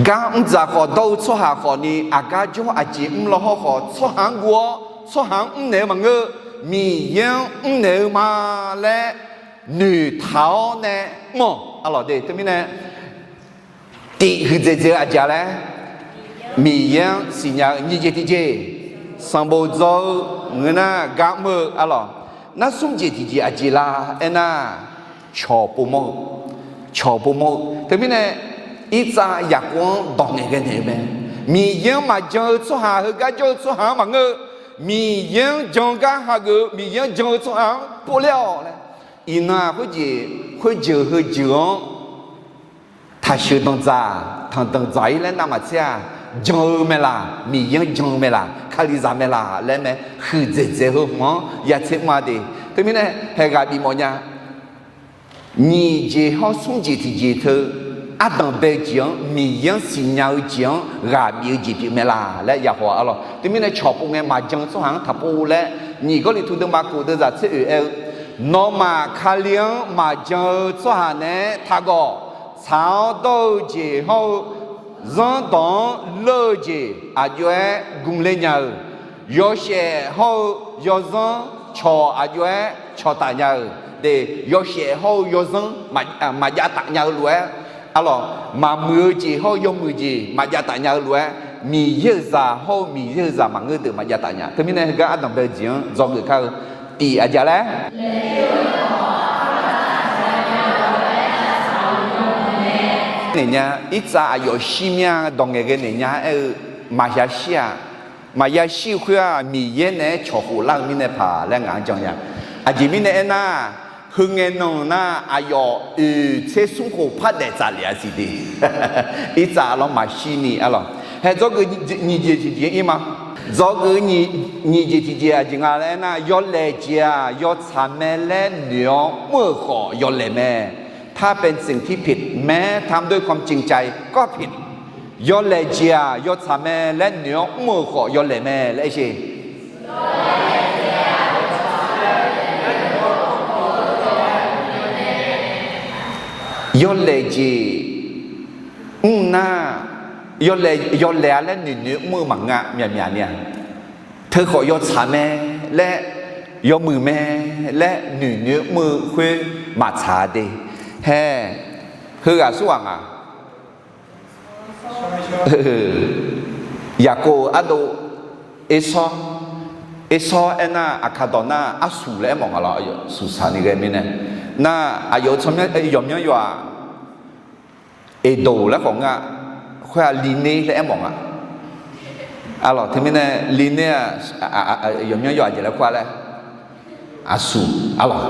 Gar mr dzaq khawf dawr-eu tsawrhaq khawfni, aqgar jawr aqjeq mr lawr hawrkhawf, tsawrhaq-anr guv-awr tsawrhaq-anr mrnaeq-eu maqngeur-eu, Miqyaer-anr mrnaeq-eu ma laer noeqtaq-awr nae mr-awq. Arlawq de, teumirnae, tif huiqdzaeq dzaeq-eu aqjeq laer, Miqyaer-anr siqnya-eu nyiq jeq tiqjeq, sanqbof dzaw-eu ngeur nar gar mr-eu. Arlawq, nar smr jeq tiqjeq aqjeq la aernar, cawq povmawr-eu, cawq povmawr-eu. Teumirnae, irtsav Yaqkov-anr dawq ngaeqghae naeq-eu mae. Miqyaer-anr maqjan-eu tsawrhaq, heugar jawr-eu tsawrhaq-anr maqngeur-eu, Miqyaer-anr jan gar hageuf-eu, Miqyaer-anr jan-eu tsawrhaq-anr povler-awq laer. Iqnan-aq khoerjeq, khoerjeuq heujeuq-anr taqsheuq danqdzaq, tanqdanq dzaq-ir laer navmaqtser-aq, jan-eu mae laq, Miqyaer-anr jan-eu mae laq, Kalizaq mae laq laer mae. Huiqdzaeq dzaeq heu hmq-anr ya tser mr-a de. Teumirnae haeq ghaq bif mawf nya. Nyiq jeq hawr smr jeq tiqjeq teu, ardanq bae-eu jeq-anr, Miqyaer-anr siqnya-eu jeq-anr ghaq bif-eu jeq pyeuf mae laq laer ya haw-a. Arlawq, teumirnae cawq pov ngae maqjan-eu tsawrhaq-anr taqpov laer, nyiq Gawrliqtu deuvma kof deuvzaq tser oeq aer-eu, nawmaf Kali-anr maqjan-eu tsawrhaq naeq-aer taqgawq. Tsaq-awr dawr-eu jeq hawr-eu, zanrdawq-anr leur-eu jeq aqjox-aer gmler nya-euq, yawshaef hawr-eu yawzanr cawq aqjox-aer cawqtaf nya-euq de. Yawshaef hawr-eu yawzanr maqjav taf nya-eu lof-aer, arlawq, maqmuiq-eu jeq hawr-eu yawmuiq jeq maqjav taf nya-eu lof-aer, Miqyaer-euq zaq hawr-eu Miqyaer-euq zaq maqngeur deuq maqjav taf nya. Teumirnae heugar ardanq bae-eu jeq-anr dzawgeuf kar-eu tif aqjeq laer naeq nya. Irtsav aqyawf shir mir-a, dawq ngaeqghae naeq nya aer-eu, maqya shir-aq, maqya shir-eu khoer-aq, Miqyaer naeq-aer cawq khof lar-eu mirnae paq laer ngaq-anr jan nya. Aqjeq mirnae aernar, heu ngae nan nar aqyawf oeq tser smr khof par daef tsaf lef-a siq de. Irtsav lawr maqshir ni arlawq. Hae, dzawgeuf nyiq jeq tiqjeq-anr ir ma. Dzawgeuf nyiq jeq tiqjeq aqjeq nga laer aernar, yawlaeq jeq-aq yawtsaq mae laer noeq-awr mr-euq khawf yawlaeq mae. ถ้าเป็นสิ่งที่ผิด แม้ทำด้วยความจริงใจก็ผิด Yawlaeq jeq-aq yawtsaq mae laer noeq-awr mr-euq khawf yawlaeq mae laer aer sheq. Yawlaeq jeq mr nar, yawlaeq-a laer noeqnoeq mr-eu maqngeur-a, myaqmyaq ni-aq. Teukhawf yawtsaq mae laer, yawmuiq mae laer noeqnoeq mr-eu khoer maqtsaq-a de. Hae, heughaq aqsurghaq nga. Yaqkov-euq ardov Ersawr, Ersawr aernar, aqkaq dawq nar arsuq laer aermawf nga lawr, suqsaq ni ghae mirnae. Nar aqyawf-euq tsawrmyanr yawqmyanr yawf-aq, Eqdoq laer khawf nga, khoer-aq Liqner laer aermawf nga. Arlawq, teumirnae Liqner-aq, yawqmyanr yawf aqjeq laer kur-a laer, aqsuq, arlawq.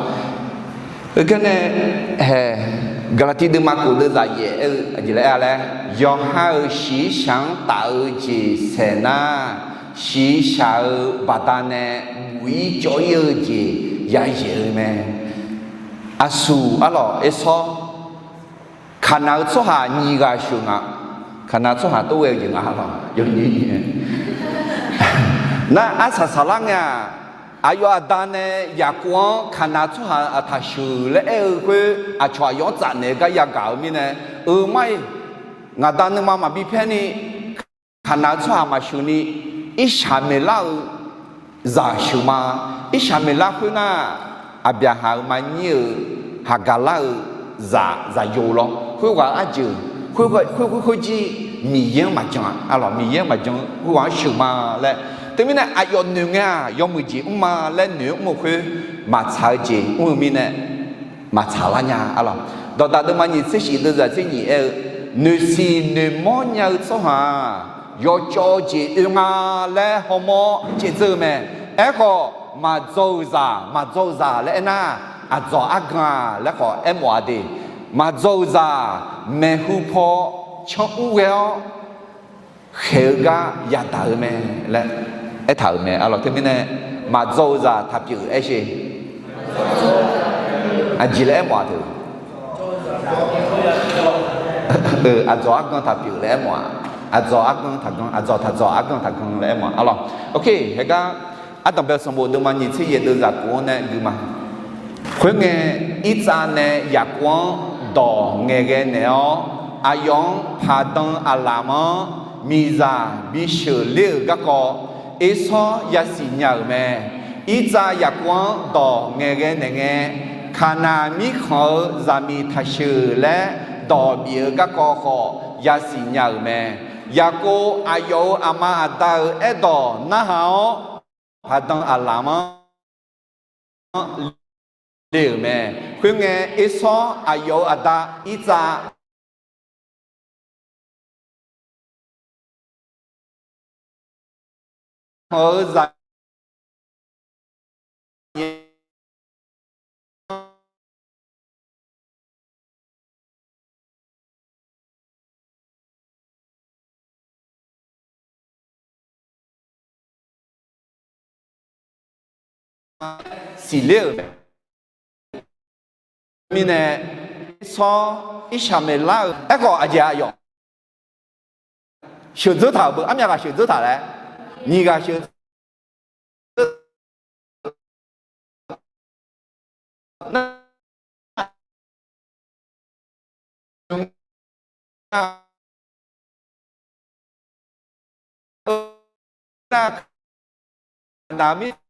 Heugar nae, hae, Gaqlaqtiv deuvma kof deuvzaq yaef aer-eu aqjeq laer aer-a laer, yawqha-euq shiqshaq-anr taf-eu jeq saeq nar, shiqshaq-euq baqdanae buq-ir cawv-ir-eu jeq yayaeq-eu mae. Aqsuq, arlawq, Ersawr, Kaqnaq-eu tsawrhaq nyiq ghaq sheuq nga. Kaqnaq tsawrhaq tov ghae-eu jeq nga lawr, yawnyir nyiq. Nar arsaq saqlar ngae-aq, aqyawf aqda nae Yaqkov-anr Kaqnaq tsawrhaq aqtaq sheuq laer aer-eu khoer aqcawq aqyawf-anr tsafnaeq-eu gar yagaq-eu mirnae, eu mar-iq, ngaqda nuima maqbi paer ni, Kaqnaq-eu tsawrhaq maqsheuq ni, Irsaqmeqlar-eu zaq sheuq ma. Irsaqmeqlar khoernar, Aqbyaqhaq-euq maqnyir-euq Haqgaqlar-euq zaq zaqyo lawr. Khoerghaq-eu arjeuq, khoer khoer khoerjir Miqyaer-anr maqjan-a, arlawq, Miqyaer-anr maqjan-eu khoerghaq-anr sheuq ma laer. Teumirnae aqyawf noeq ngae-aq yawmuiq jeq mr ma laer noeq-anr mr-eu khoer maqtsaq-eu jeq mr-eu mirnae, maqtsaq lar nya, arlawq. Dawqdaq deuvma nyiq tser shif deuvzaq tser nyiq aer-eu, noeqsiq noeqmawr nya-eu tsawrhaq-aq, yawcawv-eu jeq oe nga laer hawmawr caevdzeur-eu mae. Aerkhawf, maqdzaw-euq zaq, maqdzaw-euq zaq laer aernar, aqdzawq argan-aq laer khawf aermawf-a de. Maqdzaw-euq zaq maeqhu paw canr ur ghae-awr khaeq-eu gar yadaq-eu mae laer aertaq-euq mae, arlawq. Teumirnae maqdzaw-eu zaq taqpyeuf aer sheq. Aqjeq laer aermawf-a teu. Aqdzawq argan taqpyeuf laer aermawf-a. Aqdzawq argan taqgan, aqdzawq taqdzawq argan taqgan laer aermawf-a, arlawq. Ok, heugar Ardanqbae sanqbof deuvma nyiq tser yaef deuvzaq kof-anr nae gui ma. Khoerngae, Irtsav nae Yaqkov-anr dawq ngaeqghae naeq-awr, aqyawf-anr paqdan aqlaf-anr miqzaq bisheuq ler-euq garkawv, Ersawr yasiq nya-euq mae. Irtsav Yaqkov-anr dawq ngaeqghae naeq ngae, Kaqnaq mirkhanq-euq zaqmiq taqsheuq laer dawq bif-eu garkawv khawf yasiq nya-euq mae. Yaqkov aqyawf-euq aqma aqda-euq aerdawq narhaq-awr, paqdan aqlaf-anr le-euq mae. Khoerngae, Ersawr aqyawf-euq aqda Irtsav khanq-eu zaq siqler-euq mae. Mirnae, Ersawr Irsaqmeqlar-euq aerkhawf aqjeq aqyawf sheuqdzeur taq-euq beu, armyav ghaq sheuqdzeur taq laer, nyiq ghaq sheuqdzeur nar, nar, nar,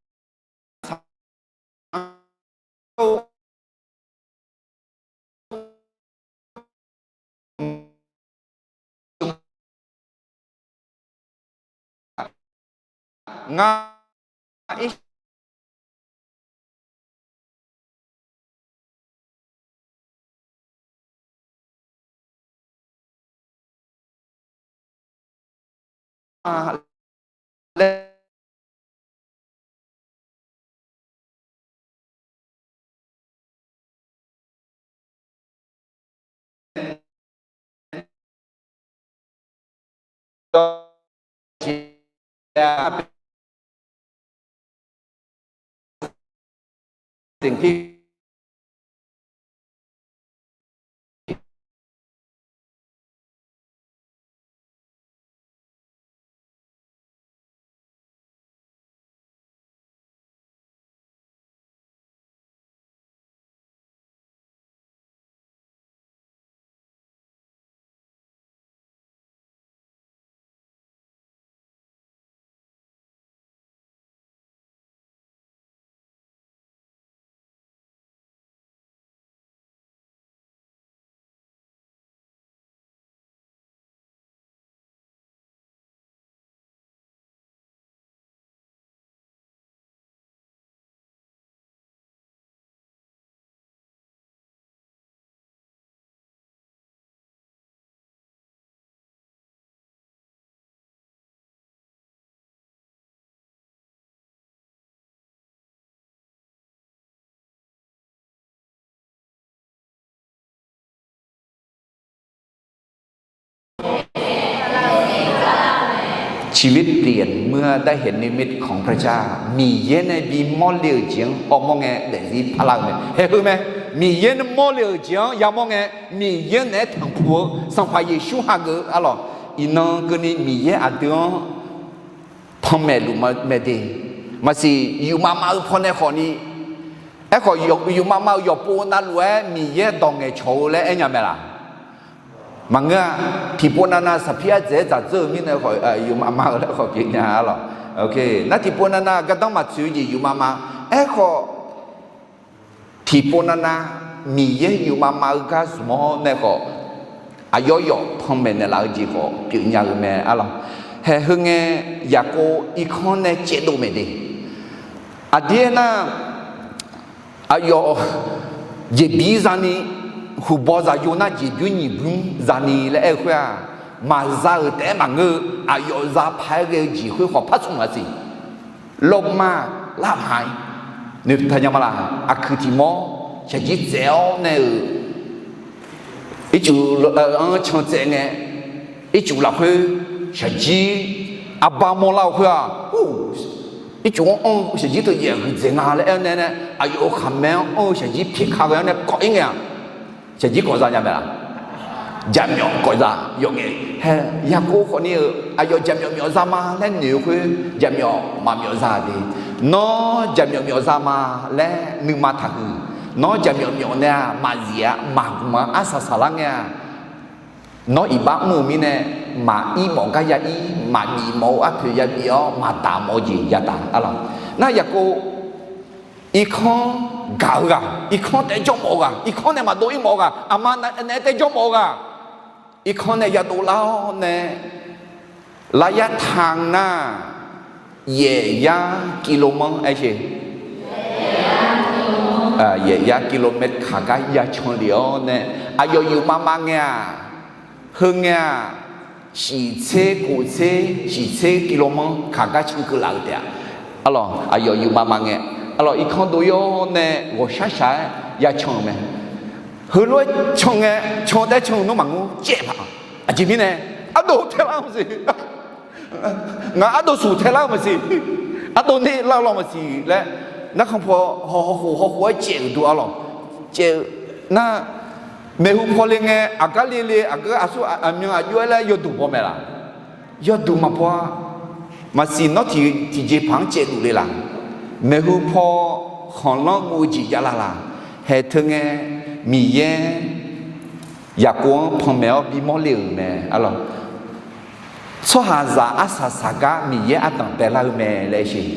ngar laer เวลาเป็นสิ่งที่ ชีวิตเปลี่ยนเมื่อได้เห็นนิมิตของพระเจ้า Miqyaer nae bimawr le-euq jeq-anr hawmawr ngae daefzir parlar-eu mae. Haeq heu mae. Miqyaer nae mawr le-euq jeq-anr yamawr ngae, Miqyaer naeq-aer tanqpuq-eu Sanqpaq Yeqsur hageuf-eu arlawq. Iqnan keuvni Miqyaer aqdui-anr panmaeq luf mae de. Maqsiq yufmav mav-eu pawnae khawfni, aerkhawf yufmav mav-eu yawqpov navluf-aer Miqyaer dawq ngaeqcawq-eu laer aernya mae laq? Maqngeur-a. Tiqpov navnav saqpir ardzaeq-aer dzaqdzeur-eu mirnae khawf yufmav mav-eu laer khawf pyeufnya arlawq. Nar tiqpov navnav gardanr maqtsoeq-eu jeq yufmav mav. Aerkhawf tiqpov navnav Miqyaer yufmav mav-eu gar zmq-awr nae khawf, aqyawf yawf panmaeq naeqlaf-eu jeq khawf pyeufnya-eu mae arlawq. Haeq heu ngae, Yaqkov irkanr nae caevdov maeq de. Aqdir aernar, aqyawf jeqbir zani, huqbaw zaqyo nar jeqbymr nyiqbymr zani laer aer-eu khoer-aq, maqza-euq taef-aer maqngeur-eu, aqyawf za paq-aer ghae-eu jeq khoer khawf par tsmq maqsiq. Lawrma lar paq-aer noeqtaq nya ma laq? Aqkuiq tiq mawr shaqjir tsaev-awr nae-euq, ircuf-anr can tsaev ngae, ircuf lafkhoer shaqjir arbar mawrlar-eu khoer-aq, ircuf-anr anr-eu shaqjir teu yaef huiqdzaeq nga laer aer-awr nae, aqyawf-euq khaqmae-anr anr-eu shaqjir pyeq ka ghae-awr nae kawv-ir ngae-aq, shaqjir kawv za nya mae laq? Jaqmyawf kawv za yawf ngae. Hae, Yaqkov khawfni-euq aqyawf jaqmyawf myawf za ma laer noeq-eu khoer, jaqmyawf maqmyawf za de. Nawr jaqmyawf myawf za ma laer nuima taqhuiq. Nawr jaqmyawf myawf nae-aq maqzif-a, maqgmq-a, arsaq saqlar ngae-aq, nawr iqbax mr-eu mirnae, maqir mawf gar ya ir, maqbif mawf-eu arpoeq ya bif-awr, maqdaq mawf-eu jeq yadaq arlawq. Nar Yaqkov irkanr gaq-eu ghaq, irkanr taef jawr mawf-eu ghaq, irkanr nae maqdov ir mawf-eu ghaq, aqma naeq-aer taef jawr mawf-eu ghaq, irkanr nae yadov lar-awr nae, laryar taq nar, yaef yar kilov manr aer sheq, yaef yar kilov manr kaq gar ya can lef-awr nae, aqyawf yufmav mav ngae-aq, heu ngae-aq, shiqtser koftser shiqtser kilov manr kaq gar can keuv laf-eu taef-a. Arlawq, aqyawf yufmav mav ngae, arlawq, irkanr dov yawr nae ghawqshaq shaq-aer ya can-euq mae. Heulof-aer can ngae, can taef-aer can-eu nawr maqngeur caev paq. Aqjeq mirnae, ardov taelar-eu maqsiq, ngaq ardov suq taelar-eu maqsiq, ardov ner lar-eu law maqsiq laer, narkhan paw hawkhof hawkhof-aer caev-euq duq arlawq. Caev-eu nar, maeqhu paw le ngae, aqgar le le, aqgeu aqsur aqmyan aqjox-aer laer yawduq baw mae laq? Yawduq maqbaw-a. Maqsiq nawr tiq, tiqjeqpaq-anr caevluf le laq? Maeqhu paw khanqlanr guv-eu jeq javlar laq? Haeq teu ngae, Miqyaer Yaqkov-anr panmaeq-awr bimawr le-euq mae arlawq. Tsawrhaqzaq arsaq saqgar Miqyaer ardanq baelar-eu mae laer sheq.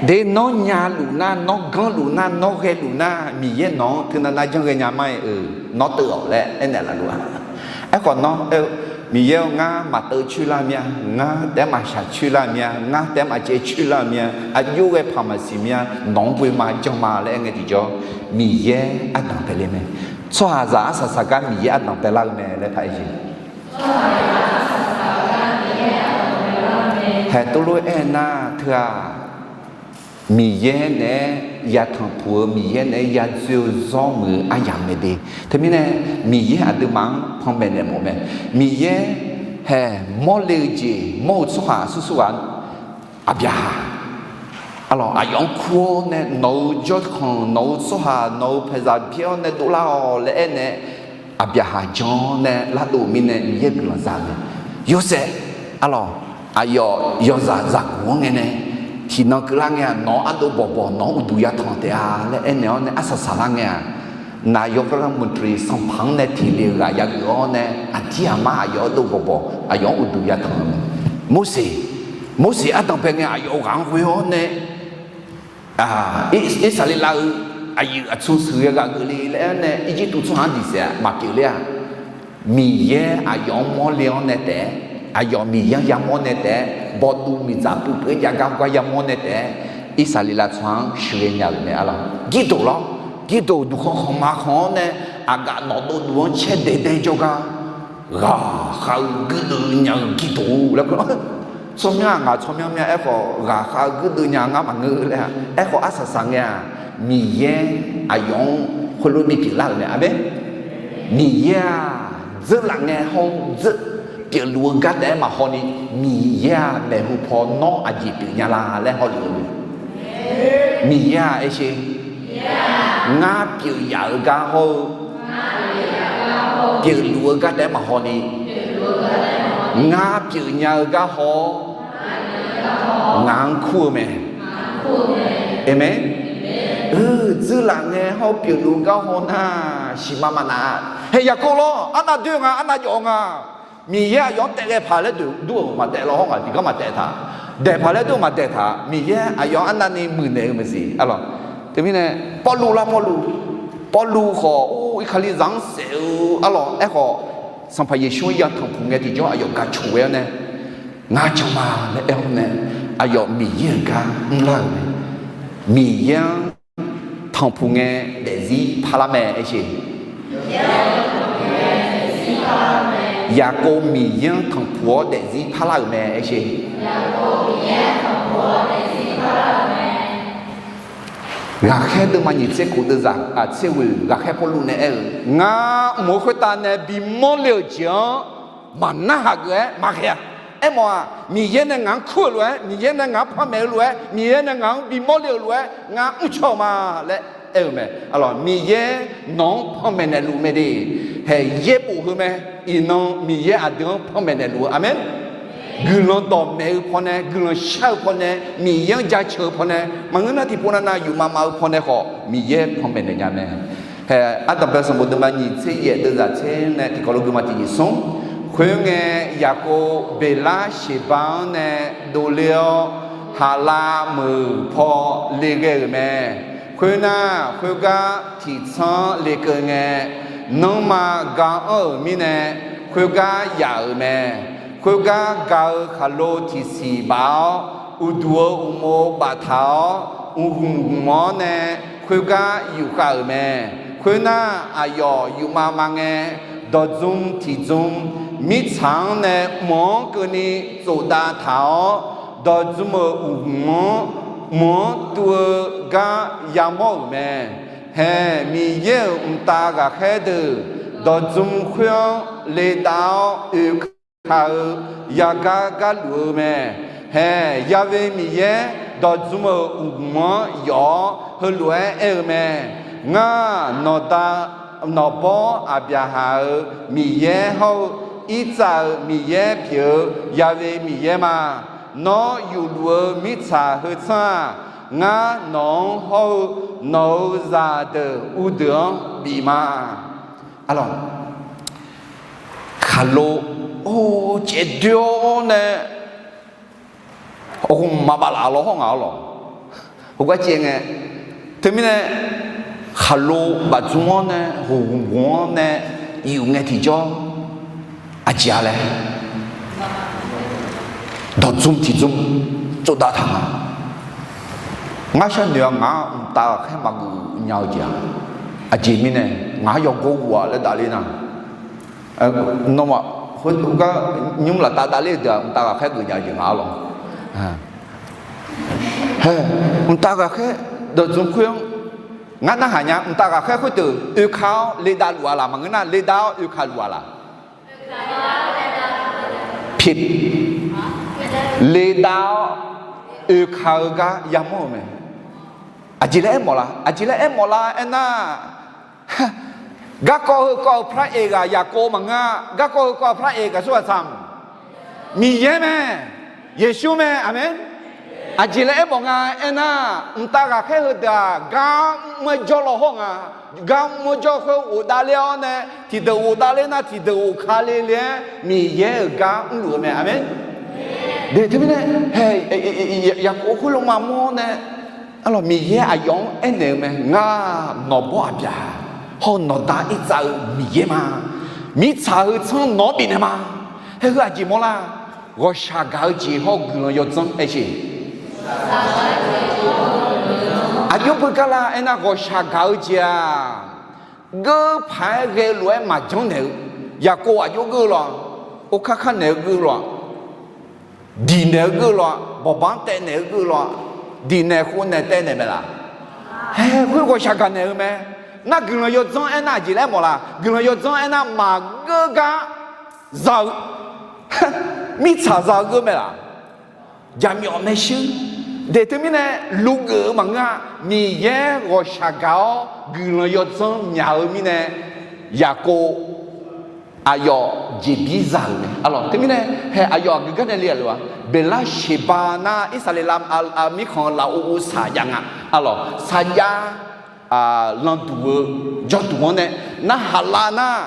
De, nawr nyaluf nar, nawr ganrluf nar, nawr ghaeluf nar, Miqyaer nawq-anr teunav nar janr ghaenya ma-aer-euq nawr teuv-awq laer aernaeq laf luf-a. Aerkhawf nawr aer-eu, Miqyaer-or, ngar maqteuv coer lar mir-a, ngar taef-aer maqshaq coer lar mir-a, ngar taef-aer maqcaev coer lar mir-a, aqjox ghae paq maqsiq mir-a, nawq-anr boema jan ma laer aer ngae tiqjawr, Miqyaer ardanq bae le mae. Tsawrhaqzaq arsaq saqgar Miqyaer ardanq baelar-eu mae laer taq-aer jeq. Haeq tov lof-aer aernar teu-aq, Miqyaer naeq-aer yatanq puq-eu Miqyaer naeq-aer yadzoer-eu zawr muiq-eu aryamq mae de. Teumirnae Miqyaer aqduimaf-anr panmaeq naeq mawf mae. Miqyaer haeq mawrle-eu jeq mawr-eu tsawrhaq sursur ghaq, Aqbyaqhaq, arlawq, aqyawf-anr kur-awr nae nawq-euq jawrkhanq, nawq-euq tsawrhaq, nawq-euq paeqzaq byaer-awr nae dovlar-awq laer aernaeq, Aqbyaqhaq jan-awr nae lardov-eu mirnae Miqyaer guiqlanq za mae. Yorsaev, arlawq, aqyawf yawzaq zaqguq-anr ngae nae tiqnan keuvlar ngae-aq, nawq-anr ardov bawqbawq, nawq-anr uqduq yatanq taef-a laer aernaeq-awr nae arsaq saqlar ngae-aq, naq yawqghaq lar maqdui sanqpaq-anr nae teqle-eu ghaq yageuf-awr nae aqdir aqmar aqyawf ardov bawqbawq aqyawf-anr uqduq yatanq-eu mae. Morseq, Morseq ardanq bae ngae aqyawf ghaq-anr ghoe-awr nae, Irsaqleqlav-euq aqyuif aqtsu sheuqghae ghaq geufle laer-awr nae Irjirtuv tsawrhaq-anr diqsaef maqpyeuf ler-aq, Miqyaer aqyawf-anr mawrle-awr nae taef-aer, aqyawf Miqyaer-anr yamawr nae taef-aer, bawduv miqdzaq puiv puiv-aer jav gar gar yamawr nae taef-aer, Irsaqleqlav tsawrhaq-anr sheuqghae nya-euq mae, arlawq. Girdof lawr, Girdof duqkhanq khanqma khanq-awr nae aqgaf nawqdov duq-anr caer daedae jawrgar ghaqkhav-eu guirdeuv nya-eu Girdof laer kur. Tsawrmyanr-aq ngaq tsawrmyanr myanr aerkhawf ghaqkhav-eu guirdeuv nya ngar maqngeur laer-a. Aerkhawf arsaq saq ngae-aq, Miqyaer aqyawf-anr khoerlof bipyeuf lar-euq mae. Aqmeq. Miqyaer-aq dzeurlaf ngae hawr-eu dzeur pyeufluf-eu gar taef-aer maqhaw ni, Miqyaer-aq maeqhu paw nawr aqjeq pyeuf nya la laer hawluf-eu mae. Miqyaer-aq aersher, ngar pyeuf yaf-eu gar hawr-eu pyeufluf-eu gar taef-aer maqhaw ni, ngar pyeuf nya-eu gar haw-awr ngaq-anr kur-eu mae. Aqmeq. Dzeurlaf ngae hawr-eu pyeufluf-eu gar haw nar, siqma maqnaf-a. Haeq Yaqkov lawr, arnav doer nga, arnav jawf nga. Miqyaer aqyawf-anr taef ghae paq laer doeq dur-euq maqtaef law hawr ngaq tiqgar maqtaef taq. Daeq paq laer dur maqdaeq taq. Miqyaer aqyawf-anr arnavni muiqnaeq-eu maqsiq, arlawq. Teumirnae Pawrluv lar Pawrluv, Pawrluv khawf or Irkalizaq-anr saef-eu, arlawq, aerkhawf Sanqpaq Yeqsur-anr yatanq puq ngae tiqjawr aqyawf gaq coq ghae-awr nae, ngar jan ma laer aer-awr nae, aqyawf Miqyaer-euq gar mrlar-euq mae. Miqyaer-anr tanqpuq ngae daefzir parlar mae aersher. Yaqkov Miqyaer-anr tanqpuq-awr daefzir parlar-euq mae aersher. Ghaqkhaer deuvma nyiq tser khof deuvzaq, a, tser ghoeq ghaqkhaer Pawrluv nae aer-euq, ngar mq-eu khoertav nae bimawr le-euq jeq-anr maqnarhaq geuf-aer maqghae-a. Aermawf-aq, Miqyaer nae ngaq-anr kur-euq lof-aer, Miqyaer nae ngaq-anr panmaeq-eu lof-aer, Miqyaer nae ngaq-anr bimawr le-eu lof-aer ngar mrcaw-eu ma laer aer-euq mae. Arlawq, Miqyaer nawq-anr panmaeq naeqluf mae de. Haeq yaerbof heu mae. Iqnan Miqyaer aqdui-anr panmaeq naeqluf-eu, aqmeq. Guiqlanq dawqmaeq-eu pawnae, guiqlanq shar-eu pawnae, Miqyaer-anr jaceuq-eu pawnae, maqngeur nar tiqpov navnav yufmav maf-eu pawnae khawf Miqyaer panmaeq naeq nya mae. Haeq ardanqbae sanqbof deuvma nyiq tser yaef deuvzaq tser nae tiqkawv lof guima tiqjeq smr. Khoerngae, Yaqkov Beqlar Sheqba-anr nae dovler-awr, Haqlav meuq paw le ghae-euq mae. Khoernar, khoergar tiqtsanr-anr lekeuv ngae, nanrma ga anr-euq mirnae, khoergar yaf-euq mae. Khoergar ga-eu khaqlo tiqsiq baf-awr, uqduq-eu uqmov baftaq-awr, mqhmq hmq-awr nae khoergar yufkhav-euq mae. Khoernar, aqyawf yufmav mav ngae, dawqdzm tiqdzm mirtsaq-anr nae mq-anr keuvni tsofdav taq-awr, dawqdzm-euq uqhmq-anr mq-anr tuv-eu gar yamawr-euq mae. Haeq Miqyaer-euq mqtav ghaqkhaer deuq dawqdzm khoer-anr ledav-awr oekeuv ka-eu yagar gar luf-eu mae. Haeq Yahweh Miqyaer dawqdzm-euq uqhmq-anr yawf-awr heulof-aer aer-eu mae. Ngar nawqda nawqbawr Aqbyaqhaq-euq Miqyaer hawr-eu Irtsav-euq Miqyaer pyeuf-eu Yahweh Miqyaer ma. Nawr yufluf-eu mirtsaq heu tsanr-aq, ngar nawq-anr hawr-eu nawq-euq zaqdeuq uvdeuq-anr bif ma. Arlawq, khaqlo or caevdoer-awr nae, aqghof maqbaf laf law hawr ngaq-awr lawq. Heugar caev ngae, teumirnae khaqlo bafdzmr-awr nae, ghofghuf-anr nae yuf ngae tiqjawr, aqjeq-a laer dawqdzm tiqdzm tsovdav taq nga. Ngar sharnoeq-a, ngaq-anr mqtav ghaqkhaer maqgeuf nya-eu jeq-a. Aqjeq mirnae ngaq-anr yawgor ghuf-a laer dafler nar, nawmaf khoergar nymr laftav davler-eu deuq-aq, mqtav ghaqkhaer geuf nya-eu jeq ngaq-anr lawq. Hae, mqtav ghaqkhaer Dawqdzmq khoer-anr ngar narhaq nya. Mqtav ghaqkhaer khoerdeuq oeka-awr ledav luf-a laq? Maqngeur nar, ledav-awr oeka luf-a laq? Pi, ledav-awr oeka-eu gar yamawr-euq mae. Aqjeq laer aermawf la? Aqjeq laer aermawf la aernar, garkawv heukawv-eu par-aeq ghaq Yaqkov maqngeur-a. Garkawv heukawv-eu par-aeq ghaq aqsur ghaq tsaq-a? Miqyaer mae. Yeqsur mae. Aqmeq. Aqjeq laer aermawf nga aernar, mqtav ghaqkhaer heudeuq-aq, gar mr-aer jawr law hawr nga. Gar mr-aer jawr khoer ghofdav ler-awr nae, tiqdeuq ghofdav ler nar tiqdeuq ghofka le le-aer Miqyaer-euq gar mrluf-eu mae. Aqmeq. Deuq teumirnae, hae, Yaqkov khoerlof maqmawr nae, arlawq, Miqyaer aqyawf-anr aernaeq-eu mae. Ngar nawq bawr aqbyaq hawr-eu nawq da irtsav-eu Miqyaer ma. Mirtsaq heu tsanr nawq-anr bifnaeq ma. Hae heu aqjeq mawr lar? Ghawqshaq gaq-eu jeq hawr-eu guiqlanq yawdzanr aer jeq. Aqjox beugar lar aernar, ghawqshaq gaq-eu jeq-aq, geur paq-aer ghae lof-aer maqjanr naeq-eu. Yaqkov aqjox geur-eu lawq. Orkar kar naeq-eu geur-eu lawq. Diq naeq-eu geur-eu lawq. Bawqbanq taev naeq-eu geur-eu lawq. Diq naeq khov naeq taev naeq mae laq? Hae, khoer ghawqshaq gaq naeq-eu mae. Nar guiqlanq yawdzanr aernar aqjeq laer mawf laq? Guiqlanq yawdzanr aernar maqgeur gar za-eu, mirtsaq za-eu geur mae laq? Jaqmyawf maershuir. Deuq teumirnae luvgeuf-eu maqngeur-a. Miqyaer ghawqshaq gaq-awr guiqlanq yawdzanr myaq-eu mirnae, Yaqkov aqyawf jeqbir za-euq mae. Arlawq, teumirnae hae aqyawf aqgeu gar nae le-aq lof-a? Beqlar Sheqbav nar Irsaqleqlav mirkhanq-eu lafov uvsaq jav nga. Arlawq, sarjax landuq-eu jawrduq-anr nae narhaq lar nar,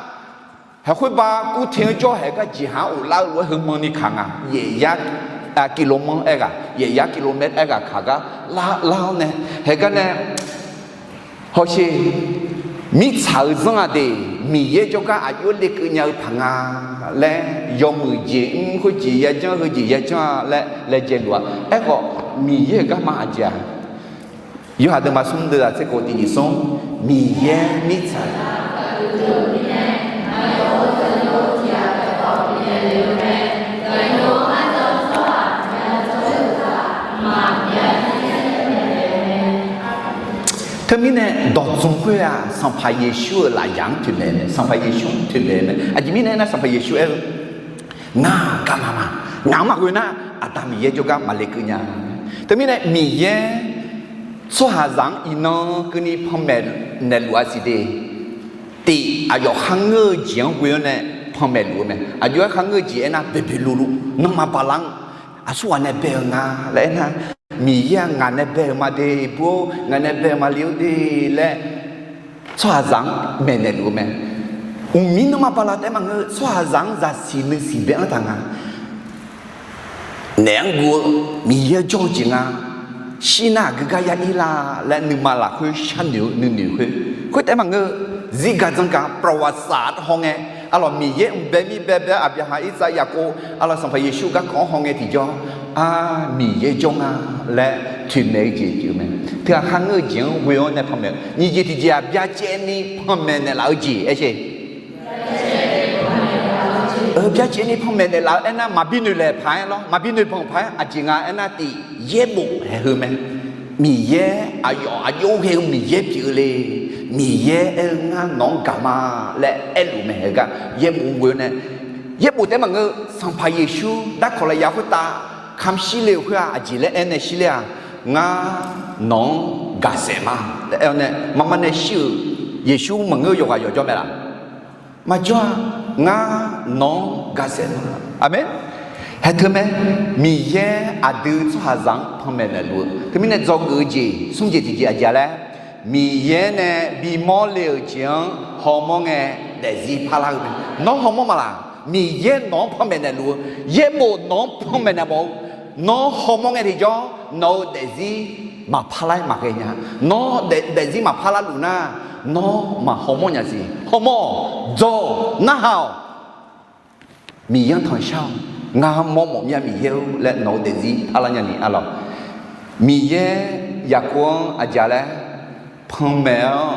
haeq khoerbav kurte-anr jawr haeq gar jeqhaq-anr ghoflar-eu lof-aer heumanr ni kaq nga. Yaefyar kilov manr aerghaq, yaefyar kilov maer aerghaq kaq gar lar lar-awr nae, haeq gar nae hawsher, mirtsaq-euq zanr-aq de, Miqyaer jawrgar aqjox lekeuv nya-eu paq nga laer, yawmuiq jeq mr khoerjeq yajanr heujeq yajanr-a laer laejae luf-a. Aerkhawf Miqyaer-euq garma aqjeq-aq, Yorhaq deuvma smr deuvzaq tser khof tiqnyiq smr, Miqyaer mirtsaq Teumirnae dawqdzmq khoer-aq, Sanqpaq Yeqsur-euq lafyaq-anr toeqmaeq mae, Sanqpaq Yeqsur-anr toeqmaeq mae. Aqjeq mirnae aernar, Sanqpaq Yeqsur aer-eu, ngar-aq garma ma, ngaq-anr maqghoe nar, Aqda Miqyaer jawrgar maqlekeuv nya. Teumirnae Miqyaer tsawrhaqzaq-anr iqnan keuvni panmaeq naeqluf-a siq de. Tiq, aqyawf kharngeur-eu jeq-anr ghoe-awr nae panmaeq luf-eu mae. Aqjox-aer kharngeur-eu jeq aernar, boeqboeq luvluv nanrma bala-anr aqsurghaq nae bae-eu nga laer aernar, Miqyaer-aq ngaq nae bae-euq ma de, bur-or, ngaq nae bae-euq ma le-or de laer tsawrhaqzaq-anr maeqnaeq luf-eu mae. Uqmir nanrma bala taef-aer maqngeur, tsawrhaqzaq-anr zaqsiq nuisiq bae-anr taq nga. Naef-anr guv-eu Miqyaer-anr jawr-eu jeq nga. Shir nar aqgeu gar ya ir la laer nuima lafkhoer sharnoeq-eu nuinoeq khoer, khoer taef-aer maqngeur, zirgaq dzanqgaq ประวัติศาสตร์ hawngae, arlawq, Miqyaer mq bae mir bae bae-awr Aqbyaqhaq, Irsaq, Yaqkov, arlawq, Sanqpaq Yeqsur garkawv-anr hawngae tiqjawr, ar, Miqyaer jawr nga laer toeqmaeq-eu jeq pyeuf-eu mae. Teughaq kharngeur-eu jeq-anr ghoe-awr nae panmaeq-eu nyiq jeq tiqjeq-aq, byacaevni panmaeq naeqlaf-eu jeq aer sher. Byacaevni panmaeq naeqlaf-eu aernar, maqbi noeqlaeq paq-aer lawr, maqbi noeqbanq paq-aer aqjeq nga aernar, tiq, yaerbof haeq heu mae. Miqyaer aqyawf aqjox ghae-eu Miqyaer pyeuf-eu le. Miqyaer aer-eu ngar nawq-anr gaq ma laer aerluf mae. Haeq gar yaerbof ghoe-awr nae, yaerbof taef-aer maqngeur, Sanqpaq Yeqsur darkawq lafyaq khoertav kamq shir le-euq khoer-aq, aqjeq laer aer nae shir ler-aq, ngar nawq-anr gaqsaef ma laer aer-awr nae, maqma nae shir-euq Yeqsur maqngeur-eu yawqghaq yawqjawr mae laf? Maqjawr-a. Ngar nawq-anr gaqsaef ma. Aqmeq. Haeq teu mae, Miqyaer aqdui tsawrhaqzaq-anr panmaeq naeqluf-eu. Teumirnae dzawgeuf-eu jeq smr jeq tiqjeq aqjeq laer, Miqyaer nae bimawr le-euq jeq-anr hawmawr ngae daefzir parlar-eu mae. Nawr hawmawr ma laq? Miqyaer nawq-anr panmaeq naeqluf-eu, yaerbof nawq-anr panmaeq naeq mawf-eu, nawr hawmawr ngae tiqjawr nawq-euq daefzir maqparlar-aer maqghae nya. Nawr daef- daefzir maqparlar luf nar, nawr maqhawmawr nya siq. Hawmawr-awq, dzawr-awq, narhaq-awq. Miqyaer-anr tanqshar-awq. Ngar mawrmawf mir-a Miqyaer-or laer nawq-eu daefzir parlar nyani arlawq. Miqyaer Yaqkov-anr aqjeq laer panmaeq-awr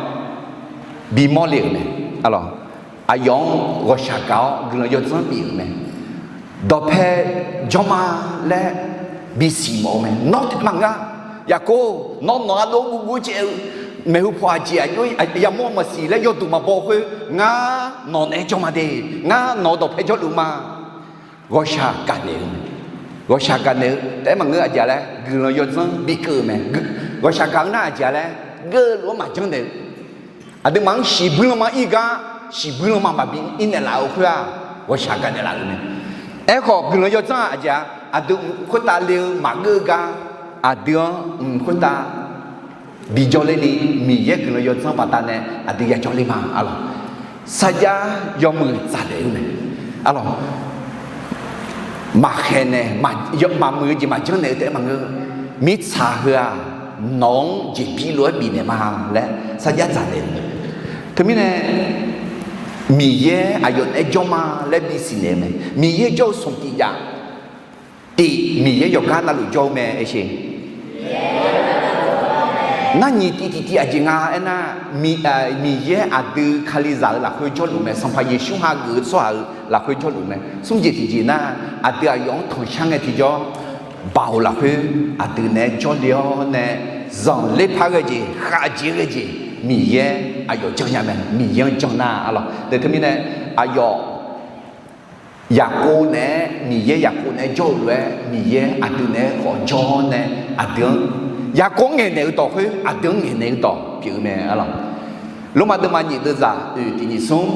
bimawr le-euq mae arlawq. Aqyawf-anr ghawqshaq gaq-awr guiqlanq yawdzanr bif-euq mae. Dawqpae janrma laer bisiq mawf-eu mae. Nawr taef maqngeur-a. Yaqkov, nawr nawq-anr dov guvguv caev-eu maeqhu paw aqjeq aqjox yamawr maqsiq laer yawduq maqbaw khoer, ngar nawq naeq-aer jawr ma de. Ngar nawq-eu dawqpae jawrluf ma. Ghawqshaq gaqnaeq-eu, ghawqshaq gaqnaeq-eu taef-aer maqngeur. Aqjeq laer guiqlanq yawdzanr bikeuv-eu mae. Ghawqshaq gaq-eu nar aqjeq laer geufluf-anr maqjanr naeq-eu, aqduimaf-anr shiqbuir lanma ir gar, shiqbuir lanma maqbi ir naeqlaf-eu khoer-aq, ghawqshaq gaqnaeq laf-euq mae. Aerkhawf guiqlanq yawdzanr-aq aqjeq-a, aqdui mq khoertav le-eu maqgeur-eu gar, aqdui-anr mq khoertav bijawr ler ni, Miqyaer guiqlanq yawdzanr baqdanae aqdui yajawr ler ma. Arlawq, sarjax yawmuiq tsaqdaef-eu mae. Arlawq, maqkhaeq nae, maqmuiq-eu jeq maqjanr naeq-eu taef-aer maqngeur. Mirtsaq heu-aq, nawq-anr jeqbir lof-aer bifnaeq ma laer sarjax dzaqnaeq-eu mae. Teumirnae Miqyaer aqyawf naeq-aer jawr ma laer bisiqnaeq-eu mae. Miqyaer jawr-eu smq tiq jav tif Miqyaer yawqgar navluf jawr-eu mae. Aersheq, nar nyiq tiv tiqtiv aqjeq nga aernar, Miqyaer aqdui Kalizaq-euq lafkhoer jawrluf mae. Sanqpaq Yeqsur hageuf-eu tsawrhaq-euq lafkhoer jawrluf mae. Smrjeq tiqjeq nar, aqdui aqyawf-anr tanqshar ngae tiqjawr, Baoq lafkhoer aqdui naeq-aer jawrle-awr nae, zanqler par ghae jeq, khavjeq ghae jeq, Miqyaer aqyawf janrnya mae. Miqyaer-anr janr nar, arlawq, daeq teumirnae aqyawf Yaqkov naeq-aer, Miqyaer Yaqkov naeq-aer jawr-eu lof-aer, Miqyaer aqdui naeq-aer khawf jawr nae, aqdui-anr, Yaqkov-anr ngaeqnaeq-eu dawq khoer aqdui-anr ngaeqnaeq-eu dawq pyeuf-eu mae, arlawq. Lormav deuvma nyiq deuvzaq oeq tiq nyiq smr,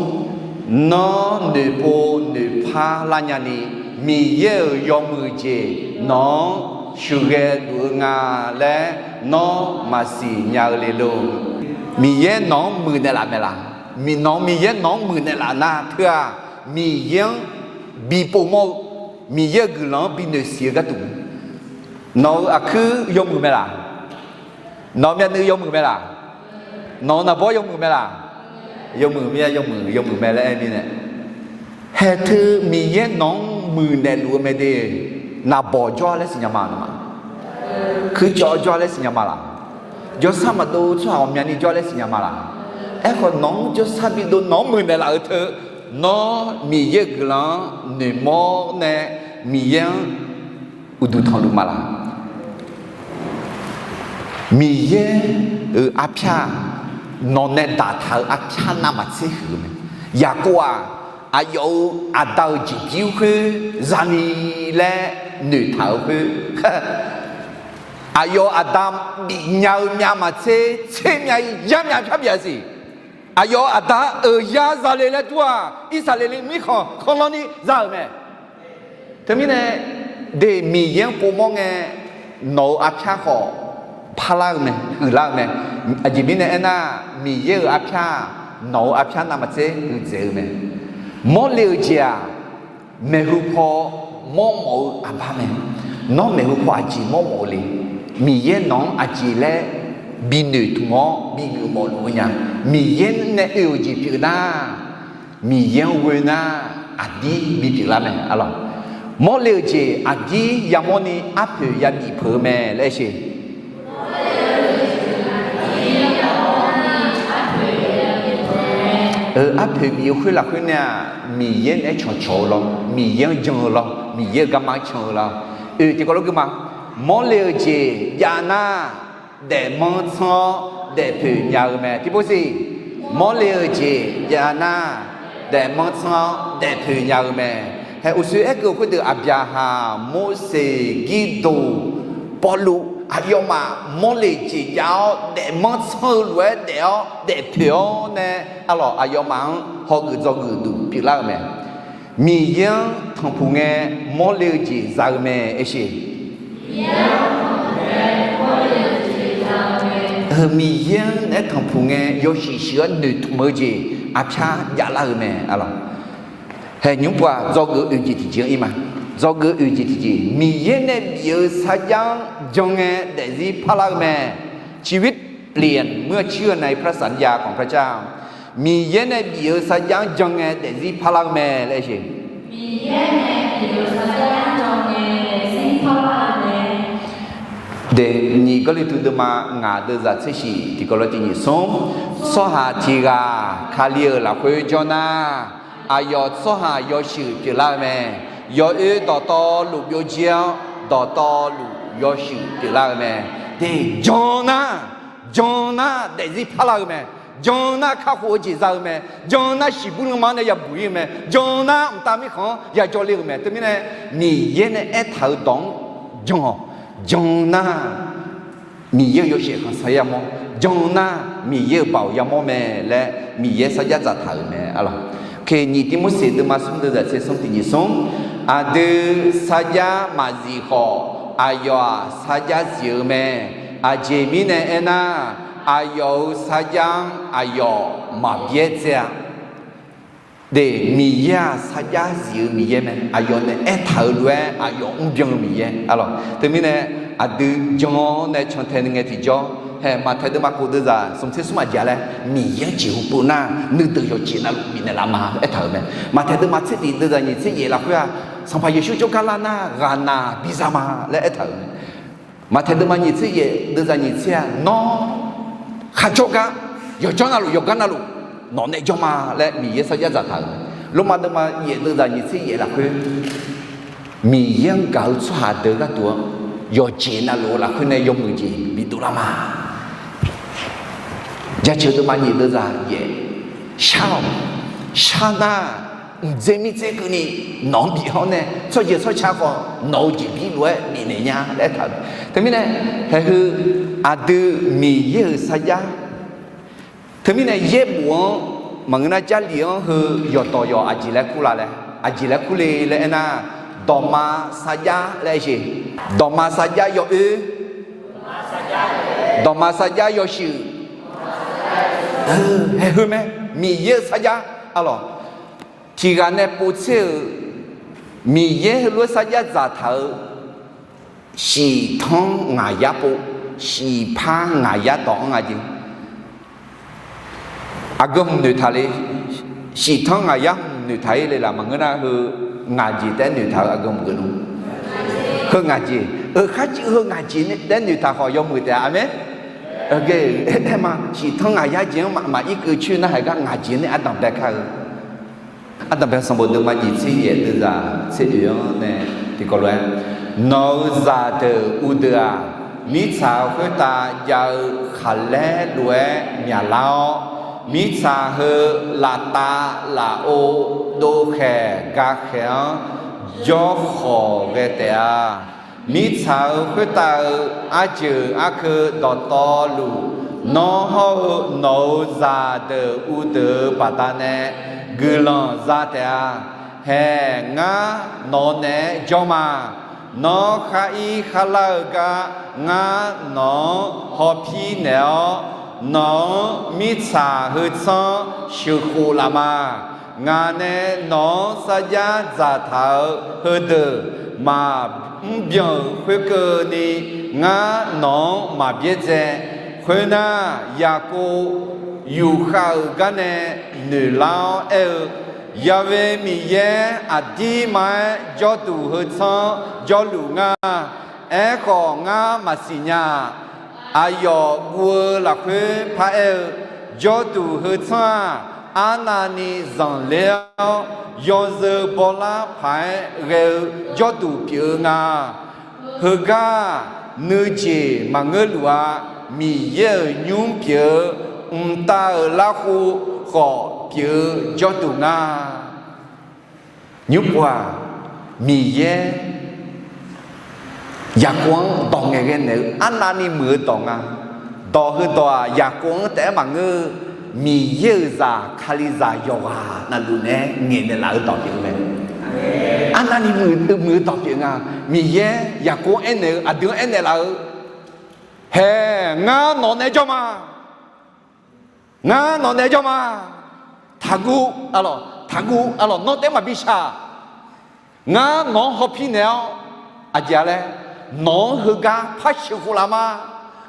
Nawr noeqpov noeqpar lar nyani, Miqyaer-euq yawmuiq jeq nawq-anr sheuqghae luf-eu nga laer nawr maqsiq nya-eu le lor. Miqyaer nawq-anr muiqnaeq laf mae laq? Nawq-eu Miqyaer nawq-anr muiqnaeq laf nar teu-aq, Miqyaer-anr bi povmawr-eu, Miqyaer-euq guiqlanq-anr bi noeqsiq-eu gharduq, nawq-euq aqkuir yawmuiq mae laq? Nawq-eu myavnuiv yawmuiq mae laq? Nawq-eu naqbawr yawmuiq mae laq? Yawmuiq mae, yawmuiq, yawmuiq mae laer aer mirnae, haeq teu Miqyaer nawq-anr muiqnaeq luf-eu mae de. Naqbawq jawr-a laer siqnya ma, nawmaf kuircawv jawr-a laer siqnya ma laq? Jawrsar maqdov tsawrhaq ghawqmyani jawr-a laer siqnya ma laq? Aerkhawf nawq-anr jawrsar bidov nawq-anr muiqnaeq laf-eu teu, nawr Miqyaer-euq guiqlanq-anr noeqmawr nae Miqyaer-anr uqduq tanqluf ma laq? Miqyaer-euq arpyar-aq, nawq nae daqtaq-euq arpyar navmaqtser huiq-eu mae. Yaqkov-aq, aqyawf-euq aqda-euq jeqbir khoer zani laer noeqtaq-eu khoer, aqyawf aqda bifnya-eu myavmaqtser tser myav-ir yar myav pyar bif-a siq. Aqyawf aqda-anr euq yar zale laer dur-aq, Irsaqleqli mirkhanq kanlanni za-euq mae. Teumirnae, de, Miqyaer-anr povmawr ngae, nawq-euq arpyar khawf parlar-eu mae, huiqlar-eu mae. Aqjeq mirnae aernar, Miqyaer-euq arpyar-aq, nawq-euq arpyar navmaqtser huiqdzaeq-eu mae. Mawrle-eu jeq-aq, maeqhu paw mawrmawf-eu aqbar mae. Nawr maeqhu paw aqjeq mawrmawf-eu le? Miqyaer nawq-anr aqjeq laer binoeq tmq-awr bigeuf mawfluf-eu nya? Miqyaer nae oe-euq jeq pyeuf nar, Miqyaer-anr ghoe nar, aqdir bipyeuf lar mae, arlawq. Mawrle-euq jeq aqdir yamawrni arpoeq yabif peuq-eu mae laer aer sheq. Arpoeq bif-eu khoer lafkhoer nae-aq, Miqyaer naeq-aer cawqcawq-eu lawr, Miqyaer-anr jan-eu lawr, Miqyaer-euq garma-anr can-eu lawr. Oe, tiqkawv lof guima, mawrle-eu jeq jav nar, daefmanr tsanr-awr daefpoeq nya-eu mae. Tiqpov siq, mawrle-eu jeq jav nar, daefmanr tsanr-awr daefpoeq nya-eu mae. Hae, uqshoe aerkeuv-eu khoerdeuq Aqbyaqhaq, Morseq, Girdoq, Pawrluv, aqyawfmaf mawrle-eu jeq jav-awr daefmanr tsanr-eu lof-aer daef-awr daefpoeq-awr nae, arlawq, aqyawfmaf-anr hawgeuf dzawgeuf duq pyeuflar-eu mae. Miqyaer-anr tanqpuq ngae, mawrle-eu jeq za-eu mae, aer sheq. Heu Miqyaer-anr naeq-aer tanqpuq ngae, yawshuif shuif-anr noeqtmq-eu jeq arpyar javlar-eu mae, arlawq. Hae, nymr pov-aq, dzawgeuf oeq jeq tiqjeq-anr ir ma. Dzawgeuf oeq jeq tiqjeq, Miqyaer nae bif-eu sarjax-anr jan ngae daefzir parlar-eu mae. ชีวิตเปลี่ยนเมื่อเชื่อในพระสัญญาของพระเจ้า Miqyaer nae bif-eu sarjax-anr jan ngae daefzir parlar-eu mae laer aer sheq. Dae, nyiq Gawrliqtu deuvma ngaq deuvzaq tser shiq tiqkawv lof tiq nyiq smr, tsawrhaq tiq ghaq Kali-euq lafkhoer jawr nar, aqyawf tsawrhaq yawshuif pyeuflar-eu mae. Yawoer dawqtawvluf byovjir-awr, dawqtawvluf yawshuif pyeuflar-eu mae. De, jan nar, jan nar daefzir parlar-eu mae. Jan nar kakhof-eu jeq za-eu mae. Jan nar shiqbuir lanma-anr nae yabuq ir-eu mae. Jan nar mqtav mirkhanq-anr yajawr ler-eu mae. Teumirnae, Miqyaer nae aertaq-euq dawq-anr jan-awq. Jan nar Miqyaer-euq yawshaef khanqsaer yamawr, jan nar Miqyaer-euq baoq yamawr mae laer Miqyaer sarjax dzaqtaq-euq mae, arlawq. Oke, nyiq Tivmorseq deuvma smr deuvzaq tser smr tiq nyiq smr. Aqdui sarjax maqzif khawf, aqyawf-aq sarjax zif-eu mae. Aqjeq mirnae aernar, aqyawf-euq sarjax-anr aqyawf maqbyaer dzae-a. De, Miqyaer-aq sarjax zif-eu Miqyaer mae. Aqyawf nae aertaq-euq lof-aer aqyawf mrbyan-eu Miqyaer, arlawq. Teumirnae, aqdui jan-awr nae cantae ni ngae tiqjawr, hae, Maqtaeq deuvma kof deuvzaq smq tser smr aqjeq laer, Miqyaer-anr jeqhu pov nar nuideuq yawqjeq navluf bifnaeq laf ma laer aertaq-euq mae. Maqtaeq deuvma tser tiq deuvzaq nyiq tser yaef lafkhoer-aq, Sanqpaq Yeqsur jawrgar lar nar ghaqnaq biza ma laer aertaq-euq mae. Maqtaeq deuvma nyiq tser yaef deuvzaq nyiq tser-aq, nawr kharjawr gar, yawqjawr navluf yawqgar navluf nawq nae jawr ma laer Miqyaer sarjax dzaqtaq-euq mae. Lormav deuvma yaef deuvzaq nyiq tser yaef lafkhoer, Miqyaer-anr gaq-eu tsawrhaq deuq gharduq-anr yawqjeq navluf-eu lafkhoer nae yawmuiq jeq bidov lar ma. Jaceuq deuvma nyiq deuvzaq yaef, shar-awq. Shar nar, mqdzer mirdzer keuvni nawq-anr bif-awr nae, tsawrjeuq tsawrca khawf nawq-eu jeqbir lof-aer bifnaeq nya laer aertaq-euq. Teumirnae, haeq heu aqdui Miqyaer-euq sarjax. Teumirnae yaerbof-anr maqngeur nar, Jarlif-anr heu yawqdawq yawq aqjeq laer kur la laer, aqjeq laer kur le laer aernar, dawqma sarjax laer aer-eu, dawqma sarjax yawoer, dawqma sarjax yawshuif, haeq heu mae. Miqyaer-euq sarjax, arlawq, tiqghaq nae povtser-euq, Miqyaer heulof-aer sarjax dzaqtaq-euq, shiqtanr ngaqyar pov, shiqpar ngaqyar dawq-anr nga jeq. Aqgeu hmq noeqtaq le, shiqtanr ngaqyar hmq noeqtaq-ir le laf maqngeur nar, heu ngaqjeq taef-aer noeqtaq-eu aqgeu hmq geuf nmr. Heu ngaqjeq, euq kharciv heu ngaqjeq taef-aer noeqtaq khawf yawmuiq taef-a, aqmeq. Aer ma, shiqtanr ngaqyar jeq-anr maqir keuv coer nar, haeq gar ngaqjeq nae ardanq bae kar-eu. Ardanq bae sanqbof deuvma nyiq tser yaef deuvzaq tser oeq-anr nae tiqkawv lof-aer, nawq-euq zaqdeuq uvdeuq-aq, mirtsaq khoertav jav-eu khaqlaer lof-aer myaqlar-awr, mirtsaq heu laftav lafov dovkhaeq gakhaeq-anr jawrkhawq ghae taef-a. Mirtsaq-euq khoertav-eu arjeuq arkeuv dawqtawvluf, nawr hawr-eu nawq-euq zaqdeuq uvdeuq-euq baqdanae guiqlanq za taef-a. Haeq, ngar nawq naeq-aer jawr ma. Nawr khar ir khar lar-eu gar ngar nawq-anr hawpir naeq-awr, nawq-anr mirtsaq heu tsanr sheuqkhof laf ma. Ngaq nae nawq-anr sarjax dzaqtaq-eu heudeuq maqmr byan-euq khoerkeuvni, ngar nawq-anr maqbyaer dzae. Khoernar, Yaqkov yufkhav-euq gar nae noeqlar-awr aer-eu, Ya'we Miqyaer aqdirma-aer jawrduq heu tsanr jawrluf nga. Aerkhawf, ngar maqsiq nya-aq. Aqyawf guv-eu lafkhoer paraer-eu, jawrduq heu tsanr-aq, arnavni zanqler-awr, yawzeu bawlar paq-aer ghae-eu jawrduq pyeuf-eu nga. Heugar nuijeq maqngeur luf-a. Miqyaer-euq nymr pyeuf-eu mqtav-euq larkhuv khawf pyeuf-eu jawrduq nga. Nymr pov-aq, Miqyaer Yaqkov-anr dawq ngaeqghae naeq-eu arnavni muiq-eu dawq nga. Dawq heudawq-aq, Yaqkov-anr taef-aer maqngeur-eu, Miqyaer-euq zaq Kalizaq yawqghaq navluf naeq-aer ngaeqnaeq laf-eu dawq pyeuf-eu mae. Arnavni muiq-eu dawq pyeuf nga. Miqyaer Yaqkov-anr aernaeq-eu, aqdui-anr aernaeq laf-eu, Haeq, ngar nawq naeq-aer jawr ma. Ngar nawq naeq-aer jawr ma. Taqguv, arlawq, taqguv, arlawq, nawr taef-aer maqbi shaq. Ngar nawq-anr hawpir naeq-awr, aqjeq-a laer, nawq-anr heugar par sheuqkhof laf ma.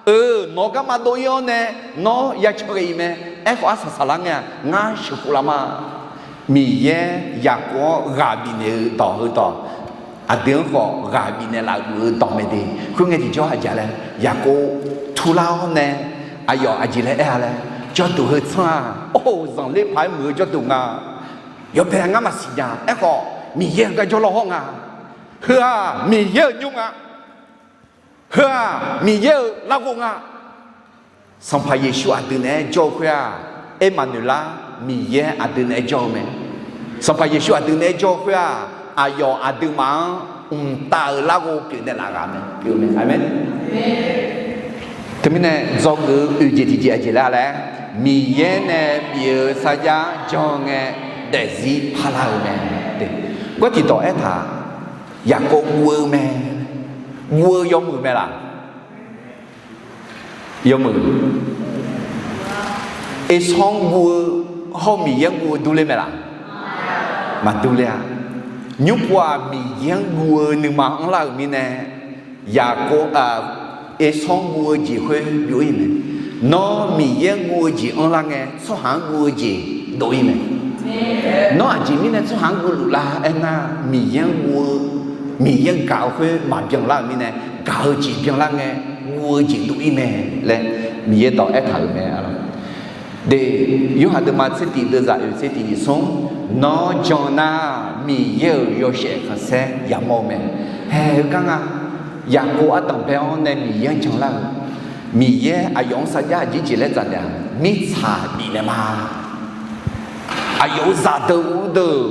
Eu, nawq-eu garma dov-ir-awr nae, nawr ya can ghae-iq mae. Aerkhawf, arsaq saqlar ngae-aq, ngar sheuqkhof laf ma. Miqyaer Yaqkov-anr ghaq bifnaeq-eu dawq heudawq, aqdui-anr khawf ghaq bifnaeq laf-euq dawq mae de. Khoerngae tiqjawr aqjeq-a laer, Yaqkov turlar-awr nae, aqyawf aqjeq laer aer-a laer, jawrduq heu tsanr-aq, or, zanqler paq-aer muiq-eu jawrduq nga. Yawbae ngar maqsiq nya. Aerkhawf, Miqyaer heugar jawrlawr hawr nga. Heu-aq, Miqyaer-euq nymr nga. Heu-aq Miqyaer-euq larghov nga. Sanqpaq Yeqsur aqdui naeq-aer jawr-eu khoer-aq, Ermaqnoeqlar, Miqyaer aqdui naeq-aer jawr-eu mae. Sanqpaq Yeqsur aqdui naeq-aer jawr-eu khoer-aq, aqyawf aqduimaf-anr mqtav-euq larghov pyeufnaeq laf ghaq mae. Aqmeq. Teumirnae dzawgeuf-eu oeq jeq tiqjeq aqjeq laer laer, Miqyaer nae bif-eu sarjax jan ngae daefzir parlar-eu mae. Gawr tiqdawq aertaq, Yaqkov guv-eu mae. Guv-eu yawmuiq mae laq? Yawmuiq. Ersanr guv-eu hawr-eu Miqyaer guv-eu durler mae laq? Maqdur ler-a. Nymrpov-aq Miqyaer-anr guv-eu nuima anrlar-euq mirnae, Yaqkov, Ersanr guv-eu jeq khoer byov-ir mae. Nawr Miqyaer guv-eu jeq anrlar ngae, tsawrhaq-anr guv-eu jeq dov-ir mae. Nawr aqjeq mirnae tsawrhaq-anr guv luf lar aernar, Miqyaer-anr guv-eu, Miqyaer-anr gaq-eu khoer maqbyan lar-euq mirnae, gaq-eu jeq byanlar ngae, guv-eu jeq dov-ir mae laer Miqyaer dawq aertaq-euq mae. De, Yorhaq deuvma tser tiq deuvzaq oeq tser tiq nyiq smr, Nawr jan nar, Miqyaer-euq yawshaef khanqsaer yamawr-eu mae. Haeq heugar nga, Yaqkov ardanq bae-awr nae Miqyaer-anr janlar-euq, Miqyaer aqyawf-anr sarjax aqjeq jeq laer dzaq taef-a, mirtsaq bifnaeq ma. Aqyawf-euq zaqdeuq urdeuq,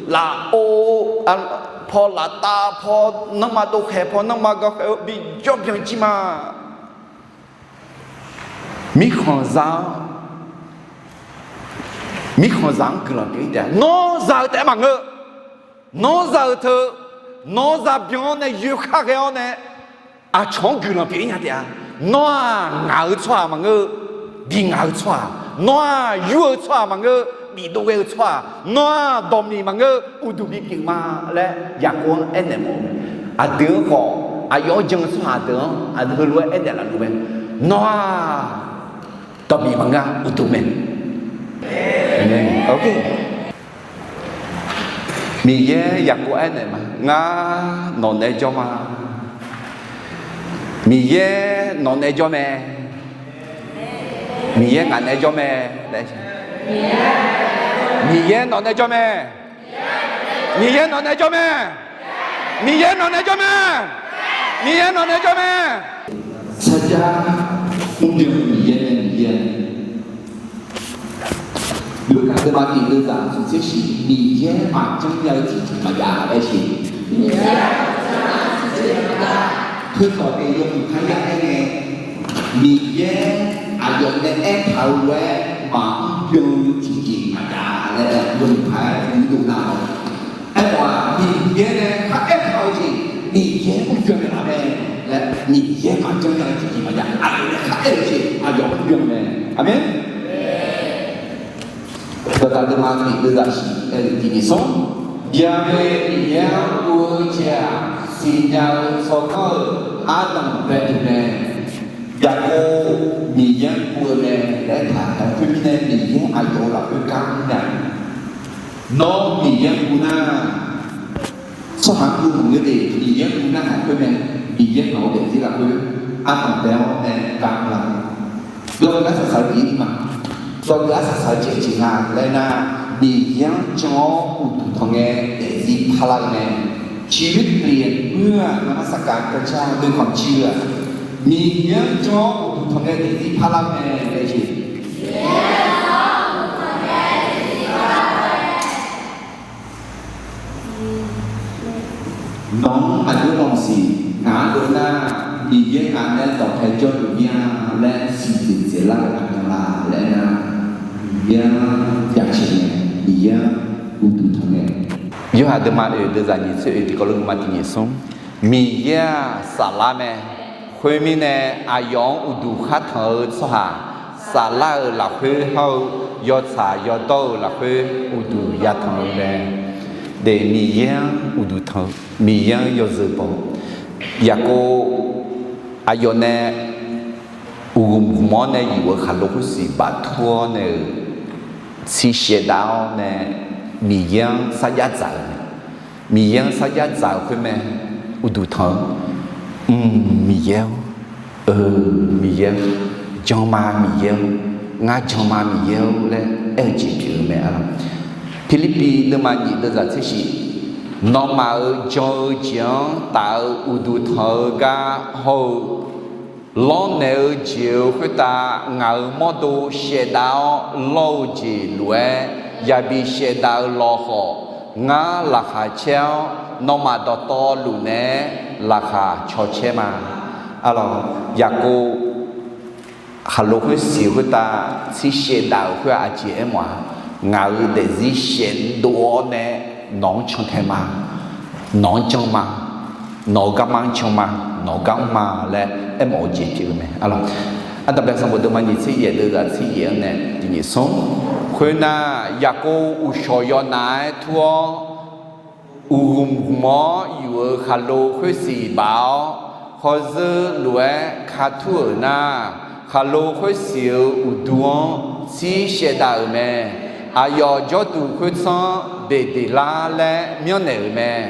lafov paw, laftav paw, nanrma dovkhaeq paw, nanrma gawkhaeq-eu bijawr byan jir ma. Mirkhanqzaq-anr, mirkhanqzaq-anr guiqlanq pyeuf-ir taef-a. Nawr za-eu taef-aer maqngeur. Nawr za-euq teu, nawr za byan-awr nae yoeqkar ghae-awr nae, aqcawq-anr guiqlanq pyeuf-ir nya taef-a. Nawr-aq ngaq-euq tsawrhaq maqngeur, bi ngaq-euq tsawrhaq, nawr-aq yur-eu tsawrhaq maqngeur, bifdov ghae-eu tsawrhaq, nawr-aq dawqmiq maqngeur, uqduq bipyeuf ma laer Yaqkov-anr aernaeq mawf-eu mae. Aqdui-anr khawf, aqyawf-anr jan-eu tsawrhaq deuq-anr aqdui heulof-aer aernaeq laf luf mae. Nawr-aq dawqmiq maqngeur, uqduq mae. Miqyaer Yaqkov aernaeq ma, Ngar nawq naeq-aer jawr ma. Miqyaer nawq naeq-aer jawr mae. Miqyaer ngaq naeq-aer jawr mae. Miqyaer nawq naeq-aer jawr mae. Miqyaer nawq naeq-aer jawr mae. Miqyaer nawq naeq-aer jawr mae. Miqyaer nawq naeq-aer jawr mae. Sarjax mrbyan Miqyaer nae Miqyaer Yorhaq deuvma tiq deuvzaq smq tser shif, Miqyaer maqjanr nya-eu tiqjeq maqjav-a aer siq. Teukhawf nae yawmuiq parya aer ngae, Miqyaer aqyawf nae aertaq-eu lof-aer maqmr byan-eu tiqjeq maqjav laer yawmuiq par-aer nuidov nar-awq. Aerkhawf-aq, Miqyaer nae kharaer taq-eu jeq, Miqyaer mrbyan naeqlaf mae laer, Miqyaer maqjanr nya-eu tiqjeq maqjav, aqyawf nae kharaer-eu jeq aqyawf mrbyan mae. Aqmeq. Dawqdaq deuvma tiq deuvzaq shif, aer-eu tiq nyiq smr, Yaqmir Miqyaer-anr guv-eu jeq-aq, siqnya-eu tsawrganr-euq ardanq baeduq mae. Yaqkov Miqyaer-anr guv-eu mae laer aertaq taef-a. Khoermirnae Miqyaer aqyawf-euq lafkhoer gar mr nya. Nawr Miqyaer-anr guv nar, tsawrhaq-anr guv maqngeur de, Miqyaer-anr guv narhaq khoer mae. Miqyaer ngaq-euq daefzir lafkhoer ardanq bae-awr nae gar mr-a. Yawqghaq arsaq saq-eu jeq ma. Yawqghaq arsaq saq-eu jeq jeq nga laer nar, Miqyaer-anr jan-awr uqduq tanq ngae daefzir parlar-eu mae. ชีวิตเปลี่ยนเมื่อ นมัสการพระเจ้าด้วยความเชื่อ Miqyaer-anr jan-awr uqduq tanq ngae daefzir parlar-eu mae laer jeq. Nawq-anr aqjox mawq siq, ngaq-anr dov nar, Miqyaer ngaq nae dawqpae jawrluf mir-a laer siqdzeq dzaeqlar-eu aqdui la laer nar, Miqyaer-anr jaceuq ngae, Miqyaer-anr uqduq tanq ngae. Yorhaq deuvma oeq deuvzaq nyiq tser oeq tiqkawv lof deuvma tiq nyiq smr, Miqyaer-aq saflar mae. Khoermirnae aqyawf-anr uqduq khar tanq-eu tsawrhaq saflar-euq lafkhoer hawr-eu, yawtsaq yawdawr-euq lafkhoer uqduq yatanq-eu mae. De, Miqyaer-anr uqduq tanq-eu, Miqyaer-anr yawzeu baw. Yaqkov aqyawf nae uqghmq gmq-awr nae yuf-eu khaqlo khoersiq baftur-awr nae-euq, tsiqshaev dav-awr nae Miqyaer-anr sarjax dzaq-euq mae. Miqyaer-anr sarjax dzaq-euq khoer mae. Uqduq tanq-eu, Mq, Miqyaer-or, eu, Miqyaer-or, jan ma Miqyaer-or, ngar jan ma Miqyaer-or laer aer-eu jeq pyeuf-eu mae. Pirlirpiv deuvma nyiq deuvzaq tser shif, Nawmaf-euq jan-eu jeq-anr taf-eu uqduq tanq-eu gar hawr-eu, lawrnaeq-eu jeq-euq khoertav ngaq-euq mawrdo shaevdav-awr lawr-eu jeq lof-aer yabi shaevdav-eu lawkhawf, ngar laqkhaq caer-awr nawmaf dawqtawvluf naeq-aer laqkhaq caw caer ma. Arlawq, Yaqkov khaqlo khoersiq-eu khoertav tsir shaevdav-euq khoer-aq aqjeq aermawf-a, ngaq-euq daefzir shaevdov-awr nae nawq-anr cantae ma, nawq-anr jan ma, nawq-euq garma-anr jan ma, nawq-euq gar mr ma laer aermawf-eu jeq pyeuf-eu mae. Arlawq, Aqdaq bae sanqbof deuvma nyiq tser yaef deuvzaq tser yaef-anr nae tiq nyiq smr. Khoernar, Yaqkov uqshawq yawnaf-aer tur-awr, uqghmq ghmq-awr yuf-eu khaqlo khoersiq baf-awr, khawrzeur lof-aer ka tur-euq nar, khaqlo khoersiq-euq uqdu-anr tsir shaevdav-euq mae. Aqyawf jawrduq khoertsanr-anr Beqdeqlar laer myanrnaeq-euq mae.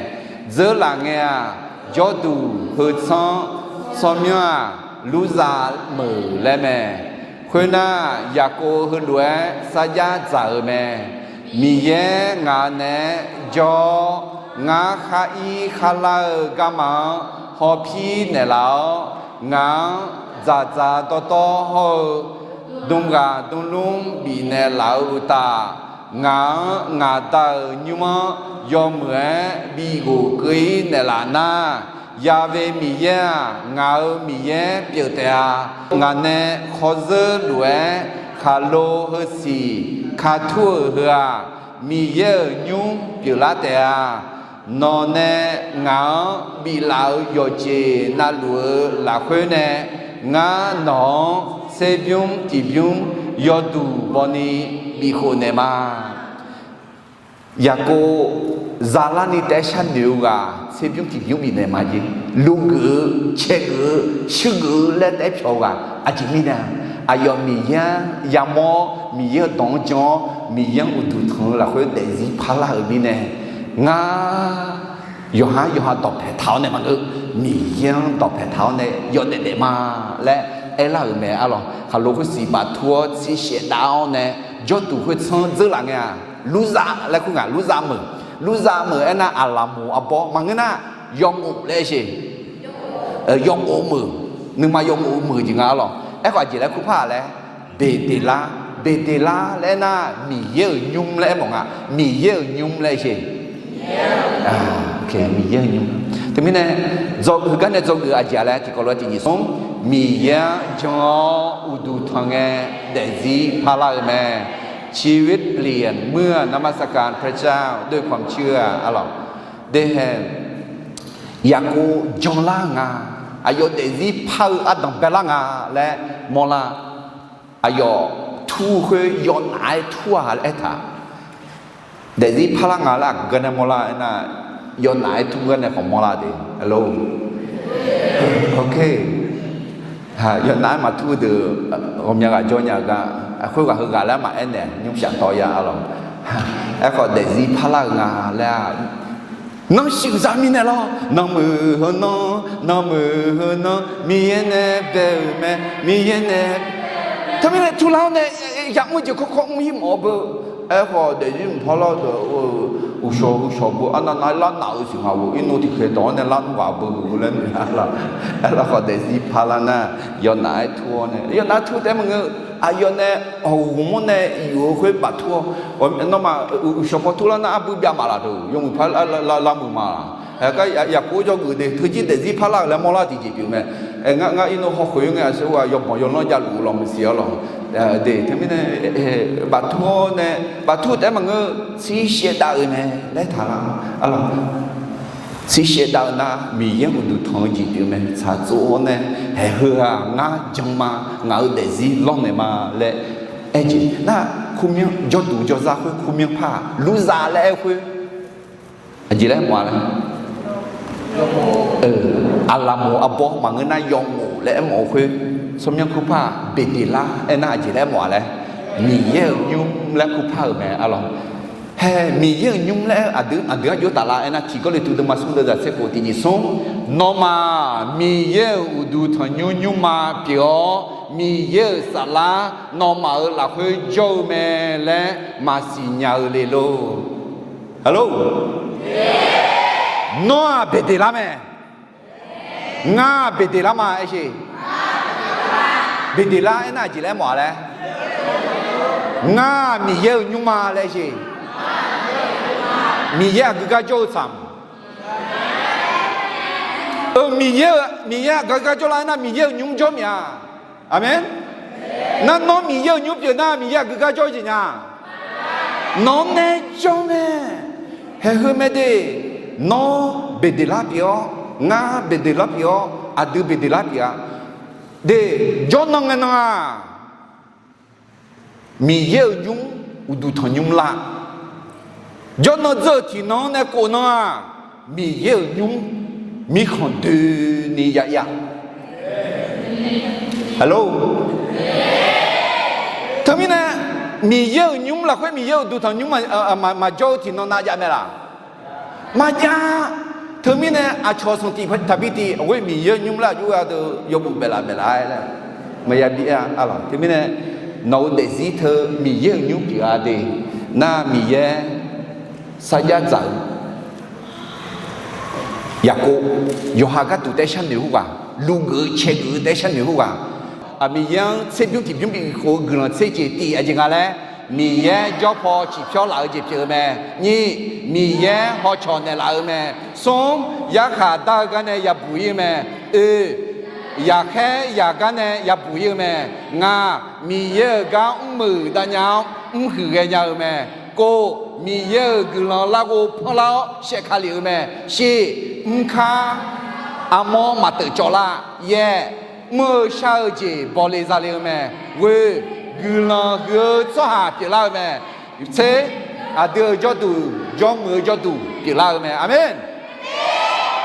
Dzeurlaf ngae-aq, jawrduq heu tsanr-anr tsawrmyanr-aq, Lurzav meuq laer mae. Khoernar, Yaqkov heulof-aer sarjax dzaq-euq mae. Miqyaer ngaq naeq-aer jawr-awr, ngar khar ir kharlar-eu garma-anr hawpir naeqlaf-awr, ngaq-anr dzaqdzaq dawrdawr hawr-eu dmghaq dmlmr bifnaeq laf-eu uqtaf, ngaq-anr ngaq Da-euq nymr-anr yawmuiq-aer bighof keuv-ir naeqlaf nar, Yaqve Miqyaer-aq, ngaq-euq Miqyaer pyeuf taef-a. Ngaq nae khawrzeur lof-aer khaqlo heusiq ka tur-euq heu-aq, Miqyaer-euq nymr pyeuflar taef-a. Nawq nae ngaq-anr biflaf-euq yawqjeq navluf-eu lafkhoer nae, ngar nawq-anr tserbymr tiqbymr yawduq bawni bifkhof naeqma. Yaqkov zalarni taef-aer sharnoeq-eu ghaq tserbymr tiqbymr bifnaeq ma jeq. Luvgeuf-eu, caegeuf-eu, shuirgeuf-eu laer taef-aer pyawq-eu ghaq aqjeq mirnae, aqyawf Miqyaer-anr yamawr-awr, Miqyaer-euq dawq-anr jan-awr, Miqyaer-anr uqduq tanq-eu lafkhoer daefzir parlar-euq mirnae, ngar yawqha yawqha dawqpae taq-awr nae maqngeur, Miqyaer-anr dawqpae taq-awr nae yawdaef daef ma laer aerlar-euq mae. Arlawq, khaqlo khoersiq baftur-awr tsir shaevdav-awr nae jawrduq khoertsanr dzeurlaf ngae-aq, Lurzav laer kur ngaq, Lurzav meuq. Lurzav meuq aernar, aqlaqmoq arbawr maqngeur nar, yawmof laer sher. Yawmof meuq, nuima yawmof meuq jeq nga arlawq. Aerkhawf aqjeq laer kur par-aq laer, Beqdeqlar, Beqdeqlar laer aernar, Miqyaer-euq nymr laer aermawf nga. Miqyaer-euq nymr laer sher. Miqyaer-euq nymr. Teumirnae, heugar nae dzawgeuf aqjeq-a laer tiqkawv lof-aer tiq nyiq smr, Miqyaer-anr jan-awr uqduq tanq ngae daefzir parlar-eu mae. ชีวิตเปลี่ยนเมื่อนมัสการพระเจ้าด้วยความเชื่อ arlawq. Dehae, Yaqkov janlar nga, aqyawf daefzir par-eu ardanq baelar nga laer mawrlar. Aqyawf tur khoer yawnaf-aer tur-a laer aertaq. Daefzir parlar nga laer aqgeu gar nae mawrlar aernar, yawnaf-aer tur gar nae khawf mawrlar de. Hello. Ok. Yawnaf-aer maqtur deuq ghawqmya ghaq jawr nya-eu gar, khoerghaq heughaq laer maqaer naeq nymr shaf tawv ya arlawq. Aerkhawf daefzir parlar-eu nga laer-aq, nanrshuif za mirnae lawr, nanmuiq heu nanr, nanmuiq heu nanr, Miqyaer nae bae-euq mae, Miqyaer nae. Teumirnae turlar-awr nae yamr-eu jeq kawrkawr mr-ir mawf-eu beu. Aerkhawf daefzir mqpar lar-eu deuq-eu, uqshawq uqshawq beu arnav nav-aer larnaf-eu siq ngaq-euq irnov tiqkhaeq dawq-anr nae larnmr ghaq beu-euq laer noeq-a lawq. Aerkhawf daefzir parlar nar, yawnaf-aer tur-awr nae, yawnaf-aer tur taef-aer maqngeur, aqyawf nae awq ghawqmawr nae yuf-eu khoer baftur-awr, nawmaf uqshawq paw turlar nar arbui byav maqlaq deuq yawmuiq par lavmuiq ma laq. Gar Yaqkov jawrgeuf de, teujir daefzir parlar-euq laer mawrlar tiqjeq pyeuf mae. Ngar, ngar irnov hawkhoeq-eu ngae aqsur ghaq yawbanq yawlanr javluf-eu lawq maqsiq arlawq. De teumirnae, baftur-awr nae, baftur taef-aer maqngeur, tsir shaevdav-euq mae laer taqlar arlawq. Tsir shaevdav-eu nar Miqyaer uqduq tanq-eu jeq pyeuf mae. Tsaqtsov-awr nae, haeq heu-aq ngar jan ma, ngaq-euq daefzir lawrnaeq ma laer aer jeq nar, kurmyanr jawrduq jawrzar khoer kurmyanr par-aq, Lurzav laer aer-eu khoer aqjeq laer mawf-a laer, aqlaqmoq arbawr maqngeur nar yawmof laer aermawf-eu khoer, tsawrmyanr kur par-aq Beqdeqlar aernar aqjeq laer mawf-a laer, Miqyaer-euq nymr laer kur par-euq mae arlawq. Hae, Miqyaer-euq nymr laer aqdui, aqdui-anr jov taflar aernar, tiq Gawrliqtu deuvma smr deuvzaq tser khof tiq nyiq smr, nawmaf Miqyaer-euq uqduq tanqnymr nymrma pyeuf-awr, Miqyaer-euq saflar nawmaf-euq lafkhoer jawr-eu mae laer maqsiq nya-eu le lor. Hello. Nawr-aq beqdeq lar mae. Ngar-aq beqdeq lar ma aer sheq. Beqdeq lar aernar aqjeq laer mawf-a laer. Ngar-aq Miqyaer-euq nymr ma laer aer sheq. Miqyaer aqgeu gar jawr-eu tsaq-euq, Miqyaer-euq, Miqyaer aqgeu gar jawrlar aernar Miqyaer-euq nymr jawr mia. Aqmeq. Nar nawr Miqyaer-euq nymr pyeuf nar Miqyaer aqgeu gar jawr-eu jeq nya. Nawq-anr nae jawr mae. Haeqheu mae de. Nawr beqdeq lar pyeuf-awr, ngar beqdeq lar pyeuf-awr, aqdui beqdeq lar pyeuf-a. De, jawrnan ngae nan-aq, Miqyaer-euq nymr uqduq tanqnymr lar. Jawrnan dzeur-euq tiqnan-anr nae kof nan-aq, Miqyaer-euq nymr mirkhanq doeni ya ir-a. Hello. Teumirnae, Miqyaer-euq nymr lafkhoer Miqyaer uqduq tanqnymr maqjawr-eu tiqnan nav jav mae laq? Maqjav. Teumirnae aqcawq sanqtif taqbi tiq ghoer Miqyaer-euq nymr laer aqjox gha deuq yawbuf baeflaf baeflaf-aer laer maqya bi-a laq. Teumirnae nawq-euq daefzir teu Miqyaer-euq nymr pyeuf-a de. Nar Miqyaer sarjax dzaq-eu Yaqkov, yawqha gharduq taef sharnoeq khoerghaq, luvgeuf-eu caegeuf-eu taef sharnoeq khoerghaq, aq, Miqyaer-anr tserbymr tiqbymr bif khof-eu guiqlanq tser jeq tif aqjeq nga laer, Miqyaer jawr paw ciqpyawr laf-eu jeq pyeuf-eu mae. Nyir, Miqyaer hawcawq naeqlaf-eu mae. Smr, yarkhaq dar-eu gar nae yabuq ir-eu mae. Oe, yaqkhaer yaqgar nae yabuq ir-eu mae. Ngaq, Miqyaer-euq gar mr muiq dav nya-awr mrhuiq ghaenya-eu mae. Kov, Miqyaer-euq guiqlanq larghov panlar-awr shaevkale-eu mae. Shir, mrkar armawr maqteuf cawv lar. Yaer, mr-eu shar-eu jeq bawle zale-eu mae. Ghoe, guiqlanq huiq-eu tsawrhaq pyeuflar-eu mae. Tser, aqdui-euq jawrduq jawrmuiq-eu jawrduq pyeuflar-eu mae. Aqmeq.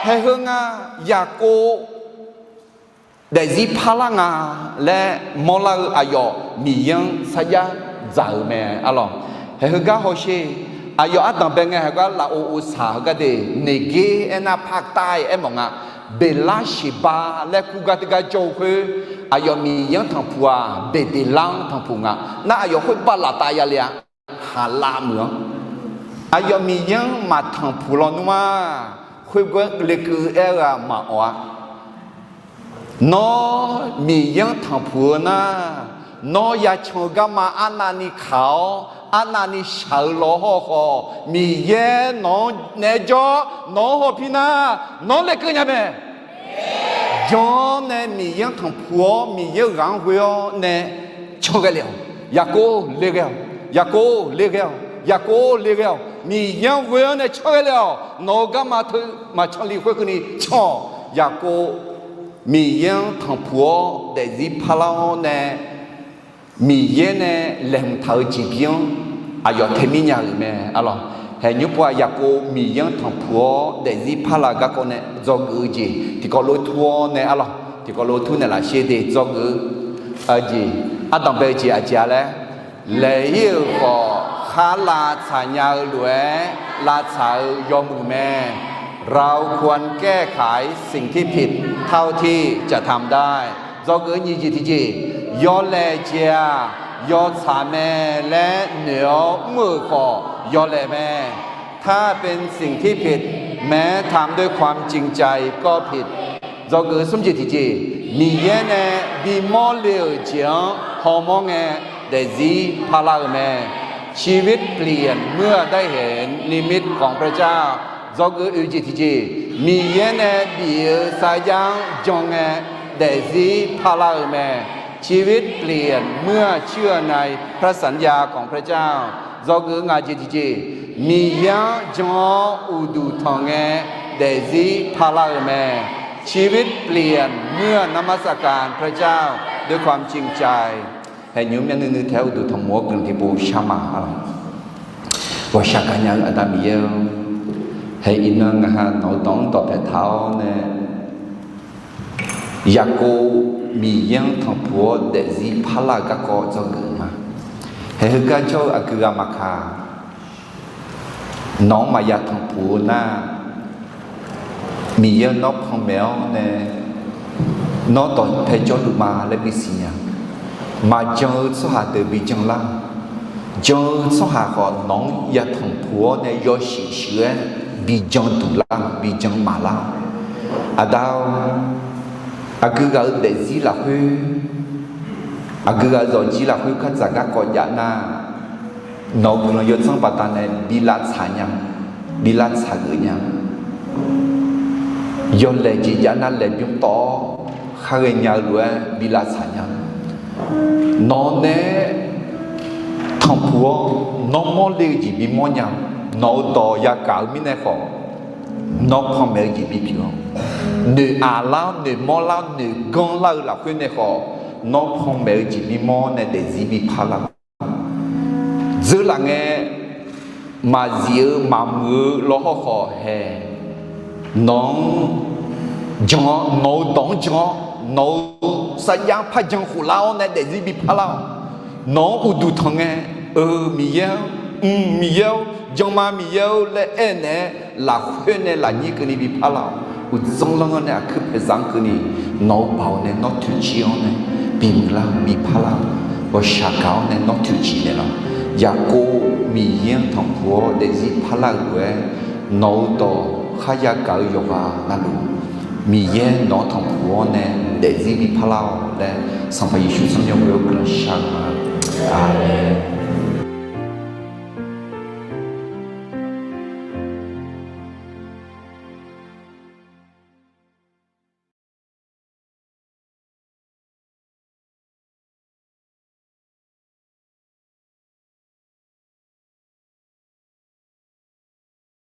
Haeqheu nga, Yaqkov daefzir parlar nga laer mawrlar-eu aqyawf Miqyaer-anr sarjax dzaq-euq mae arlawq. Haeqheu gar hawsher, aqyawf ardanq bae ngae haeqgar lafov ovsaq heugar de, Neqger aernar Paqtav aermawf nga, Beqlar Sheqba laer kur gar teugar jawr-eu khoer, aqyawf Miqyaer-anr tanqpuq-aq, Beqdeqlar-anr tanqpuq nga. Nar aqyawf khoerbav laftav yale-a, haqlav muiq-anr. Aqyawf Miqyaer-anr maqtanqpuq lawnmr-a, khoergar lekeuv aer-eu-aq maqawq-a. Nawr Miqyaer-anr tanqpuq-eu nar, nawr yacan-eu garma arnavni kaq-awr, arnavni shaq-eu law hawr-eu khawf, Miqyaer nawq-anr naeq-aer jawr, nawq-anr hawpir nar, nawr lekeuv nya mae. Jan-awr nae Miqyaer-anr tanqpuq-awr, Miqyaer-euq ghaq-anr ghoe-awr nae can ghae le-awq. Yaqkov le ghae-awq. Yaqkov le ghae-awq. Yaqkov le ghae-awq. Miqyaer-anr ghoe-awr nae can ghae le-awq. Nawq-euq garma teu maqcan li khoerkeuvni can-awq. Yaqkov Miqyaer-anr tanqpuq-awr daefzir parlar-awr nae, Miqyaer nae laeqhmq taq-eu jeqbir-anr aqyawf tae mir nya-euq mae arlawq. Haeqnymr pov-aq Yaqkov Miqyaer-anr tanqpuq-awr daefzir parlar garkawv nae dzawgeuf-eu jeq tiqkawv lof tur-awr nae arlawq. Tiqkawv lof tur naeqlaf sher de dzawgeuf-eu jeq, ardanq bae-eu jeq aqjeq-a laer, laeq-ir-euq khawf khar lavtsaq nya-eu lof-aer lavtsaq-eu yawmuiq mae. เราควรแก้ไขสิ่งที่ผิดเท่าที่จะทำได้ Dzawgeuf-eu nyiq jeq tiqjeq, yawlaeq jeq-aq yawtsaq mae laer noeq-awr mr-euq khawf yawlaeq mae. ถ้าเป็นสิ่งที่ผิด แม้ทำด้วยความจริงใจก็ผิด Dzawgeuf-eu smr jeq tiqjeq, Miqyaer nae bimawr le-euq jeq-anr hawmawr ngae daefzir parlar-eu mae. ชีวิตเปลี่ยนเมื่อได้เห็นนิมิตของพระเจ้า Dzawgeuf-eu oeq jeq tiqjeq, Miqyaer nae bif-eu sarjax-anr jan ngae daefzir parlar-eu mae. ชีวิตเปลี่ยนเมื่อเชื่อในพระสัญญาของพระเจ้า Dzawgeuf-eu ngaq jeq tiqjeq, Miqyaer-anr jan-awr uqduq tanq ngae daefzir parlar-eu mae. ชีวิตเปลี่ยนเมื่อ นมัสการพระเจ้าด้วยความจริงใจ Haeqnymr myav nuinui taef-aer uqduq tanqmof-awr guiqlanq tiqpov shar ma. Ghawqshaq gaqnya-eu Aqda Miqyaer-or, haeq iqnan ngaqha nawq-eu dawq-anr dawqpae taq-awr nae, Yaqkov Miqyaer-anr tanqpuq-awr daefzir parlar-eu garkawv dzawgeuf ma. Haeq heugar jawr-eu aqgeu ghaq maqkaq, nawq-anr maqya tanqpuq-eu nar, Miqyaer nawr panmaeq-awr nae, nawr dawqpae jawrluf ma laer bisiq nya. Maqjan-eu tsawrhaq deuq bi janlar. Jan-eu tsawrhaq khawf nawq-anr ya tanqpuq-awr nae yawshuif shuif-aer bi jan duq lar, bi jan maqlar-awq. Aqda-or, aqgeu ghaq-eu daefzir lafkhoer, aqgeu ghaq-eu zawqjir lafkhoer khardzaq garkawv jav nar, nawq-eu guiqlanq yawdzanr baqdanae bi lavtsaq nya, bi lavtsaq geuf nya. Yawlaeq jeq jav nar laeqbymr tawv-awr khar ghaenya-eu lof-aer bi lavtsaq nya. Nawq nae tanqpuq-awr nawr mawrle-eu jeq bimawr nya. Nawq-eu dawq yagaq-eu mirnae khawf, nawr panmaeq-eu jeq bipyeuf-awr, noeq aqlar-awr noeqmawr lar-awr noeqganr lar-eu lafkhoer nae khawf, nawr panmaeq-eu jeq bimawr nae daefzir biparlar. Dzeur laf ngae, maqzif-eu maqmuiq-eu lawr hawrkhawf hae, nawq-anr jan-awr, nawq-eu dawq-anr jan-awr, nawq-eu sarjax-anr par jan khof lar-awr nae daefzir biparlar-awq. Nawq-anr uqduq tanq ngae, Eu Miqyaer-anr, Mq Miqyaer-or, Janma Miqyaer-or laer aernaeq-aer lafkhoer nae lafnyir keuvni biparlar-awq. Uqdzanr lanr-anr nae aqkuir paeqzaq-anr keuvni, nawq-eu baoq nae nawr toeqciv-awr nae bimuiqlar biparlar-awq. Ghawqshaq gaq-awr nae nawr toeqciv naeqlaf. Yaqkov Miqyaer-anr tanqpuq-awr daefzir parlar-euq lof-aer, nawq-eu dawq kharya gaq-eu yawqghaq navluf, Miqyaer nawq-anr tanqpuq-awr nae daefzir biparlar-awq laer, Sanqpaq Yeqsur tsawrmyanr ghoe-awr guiqlanq shar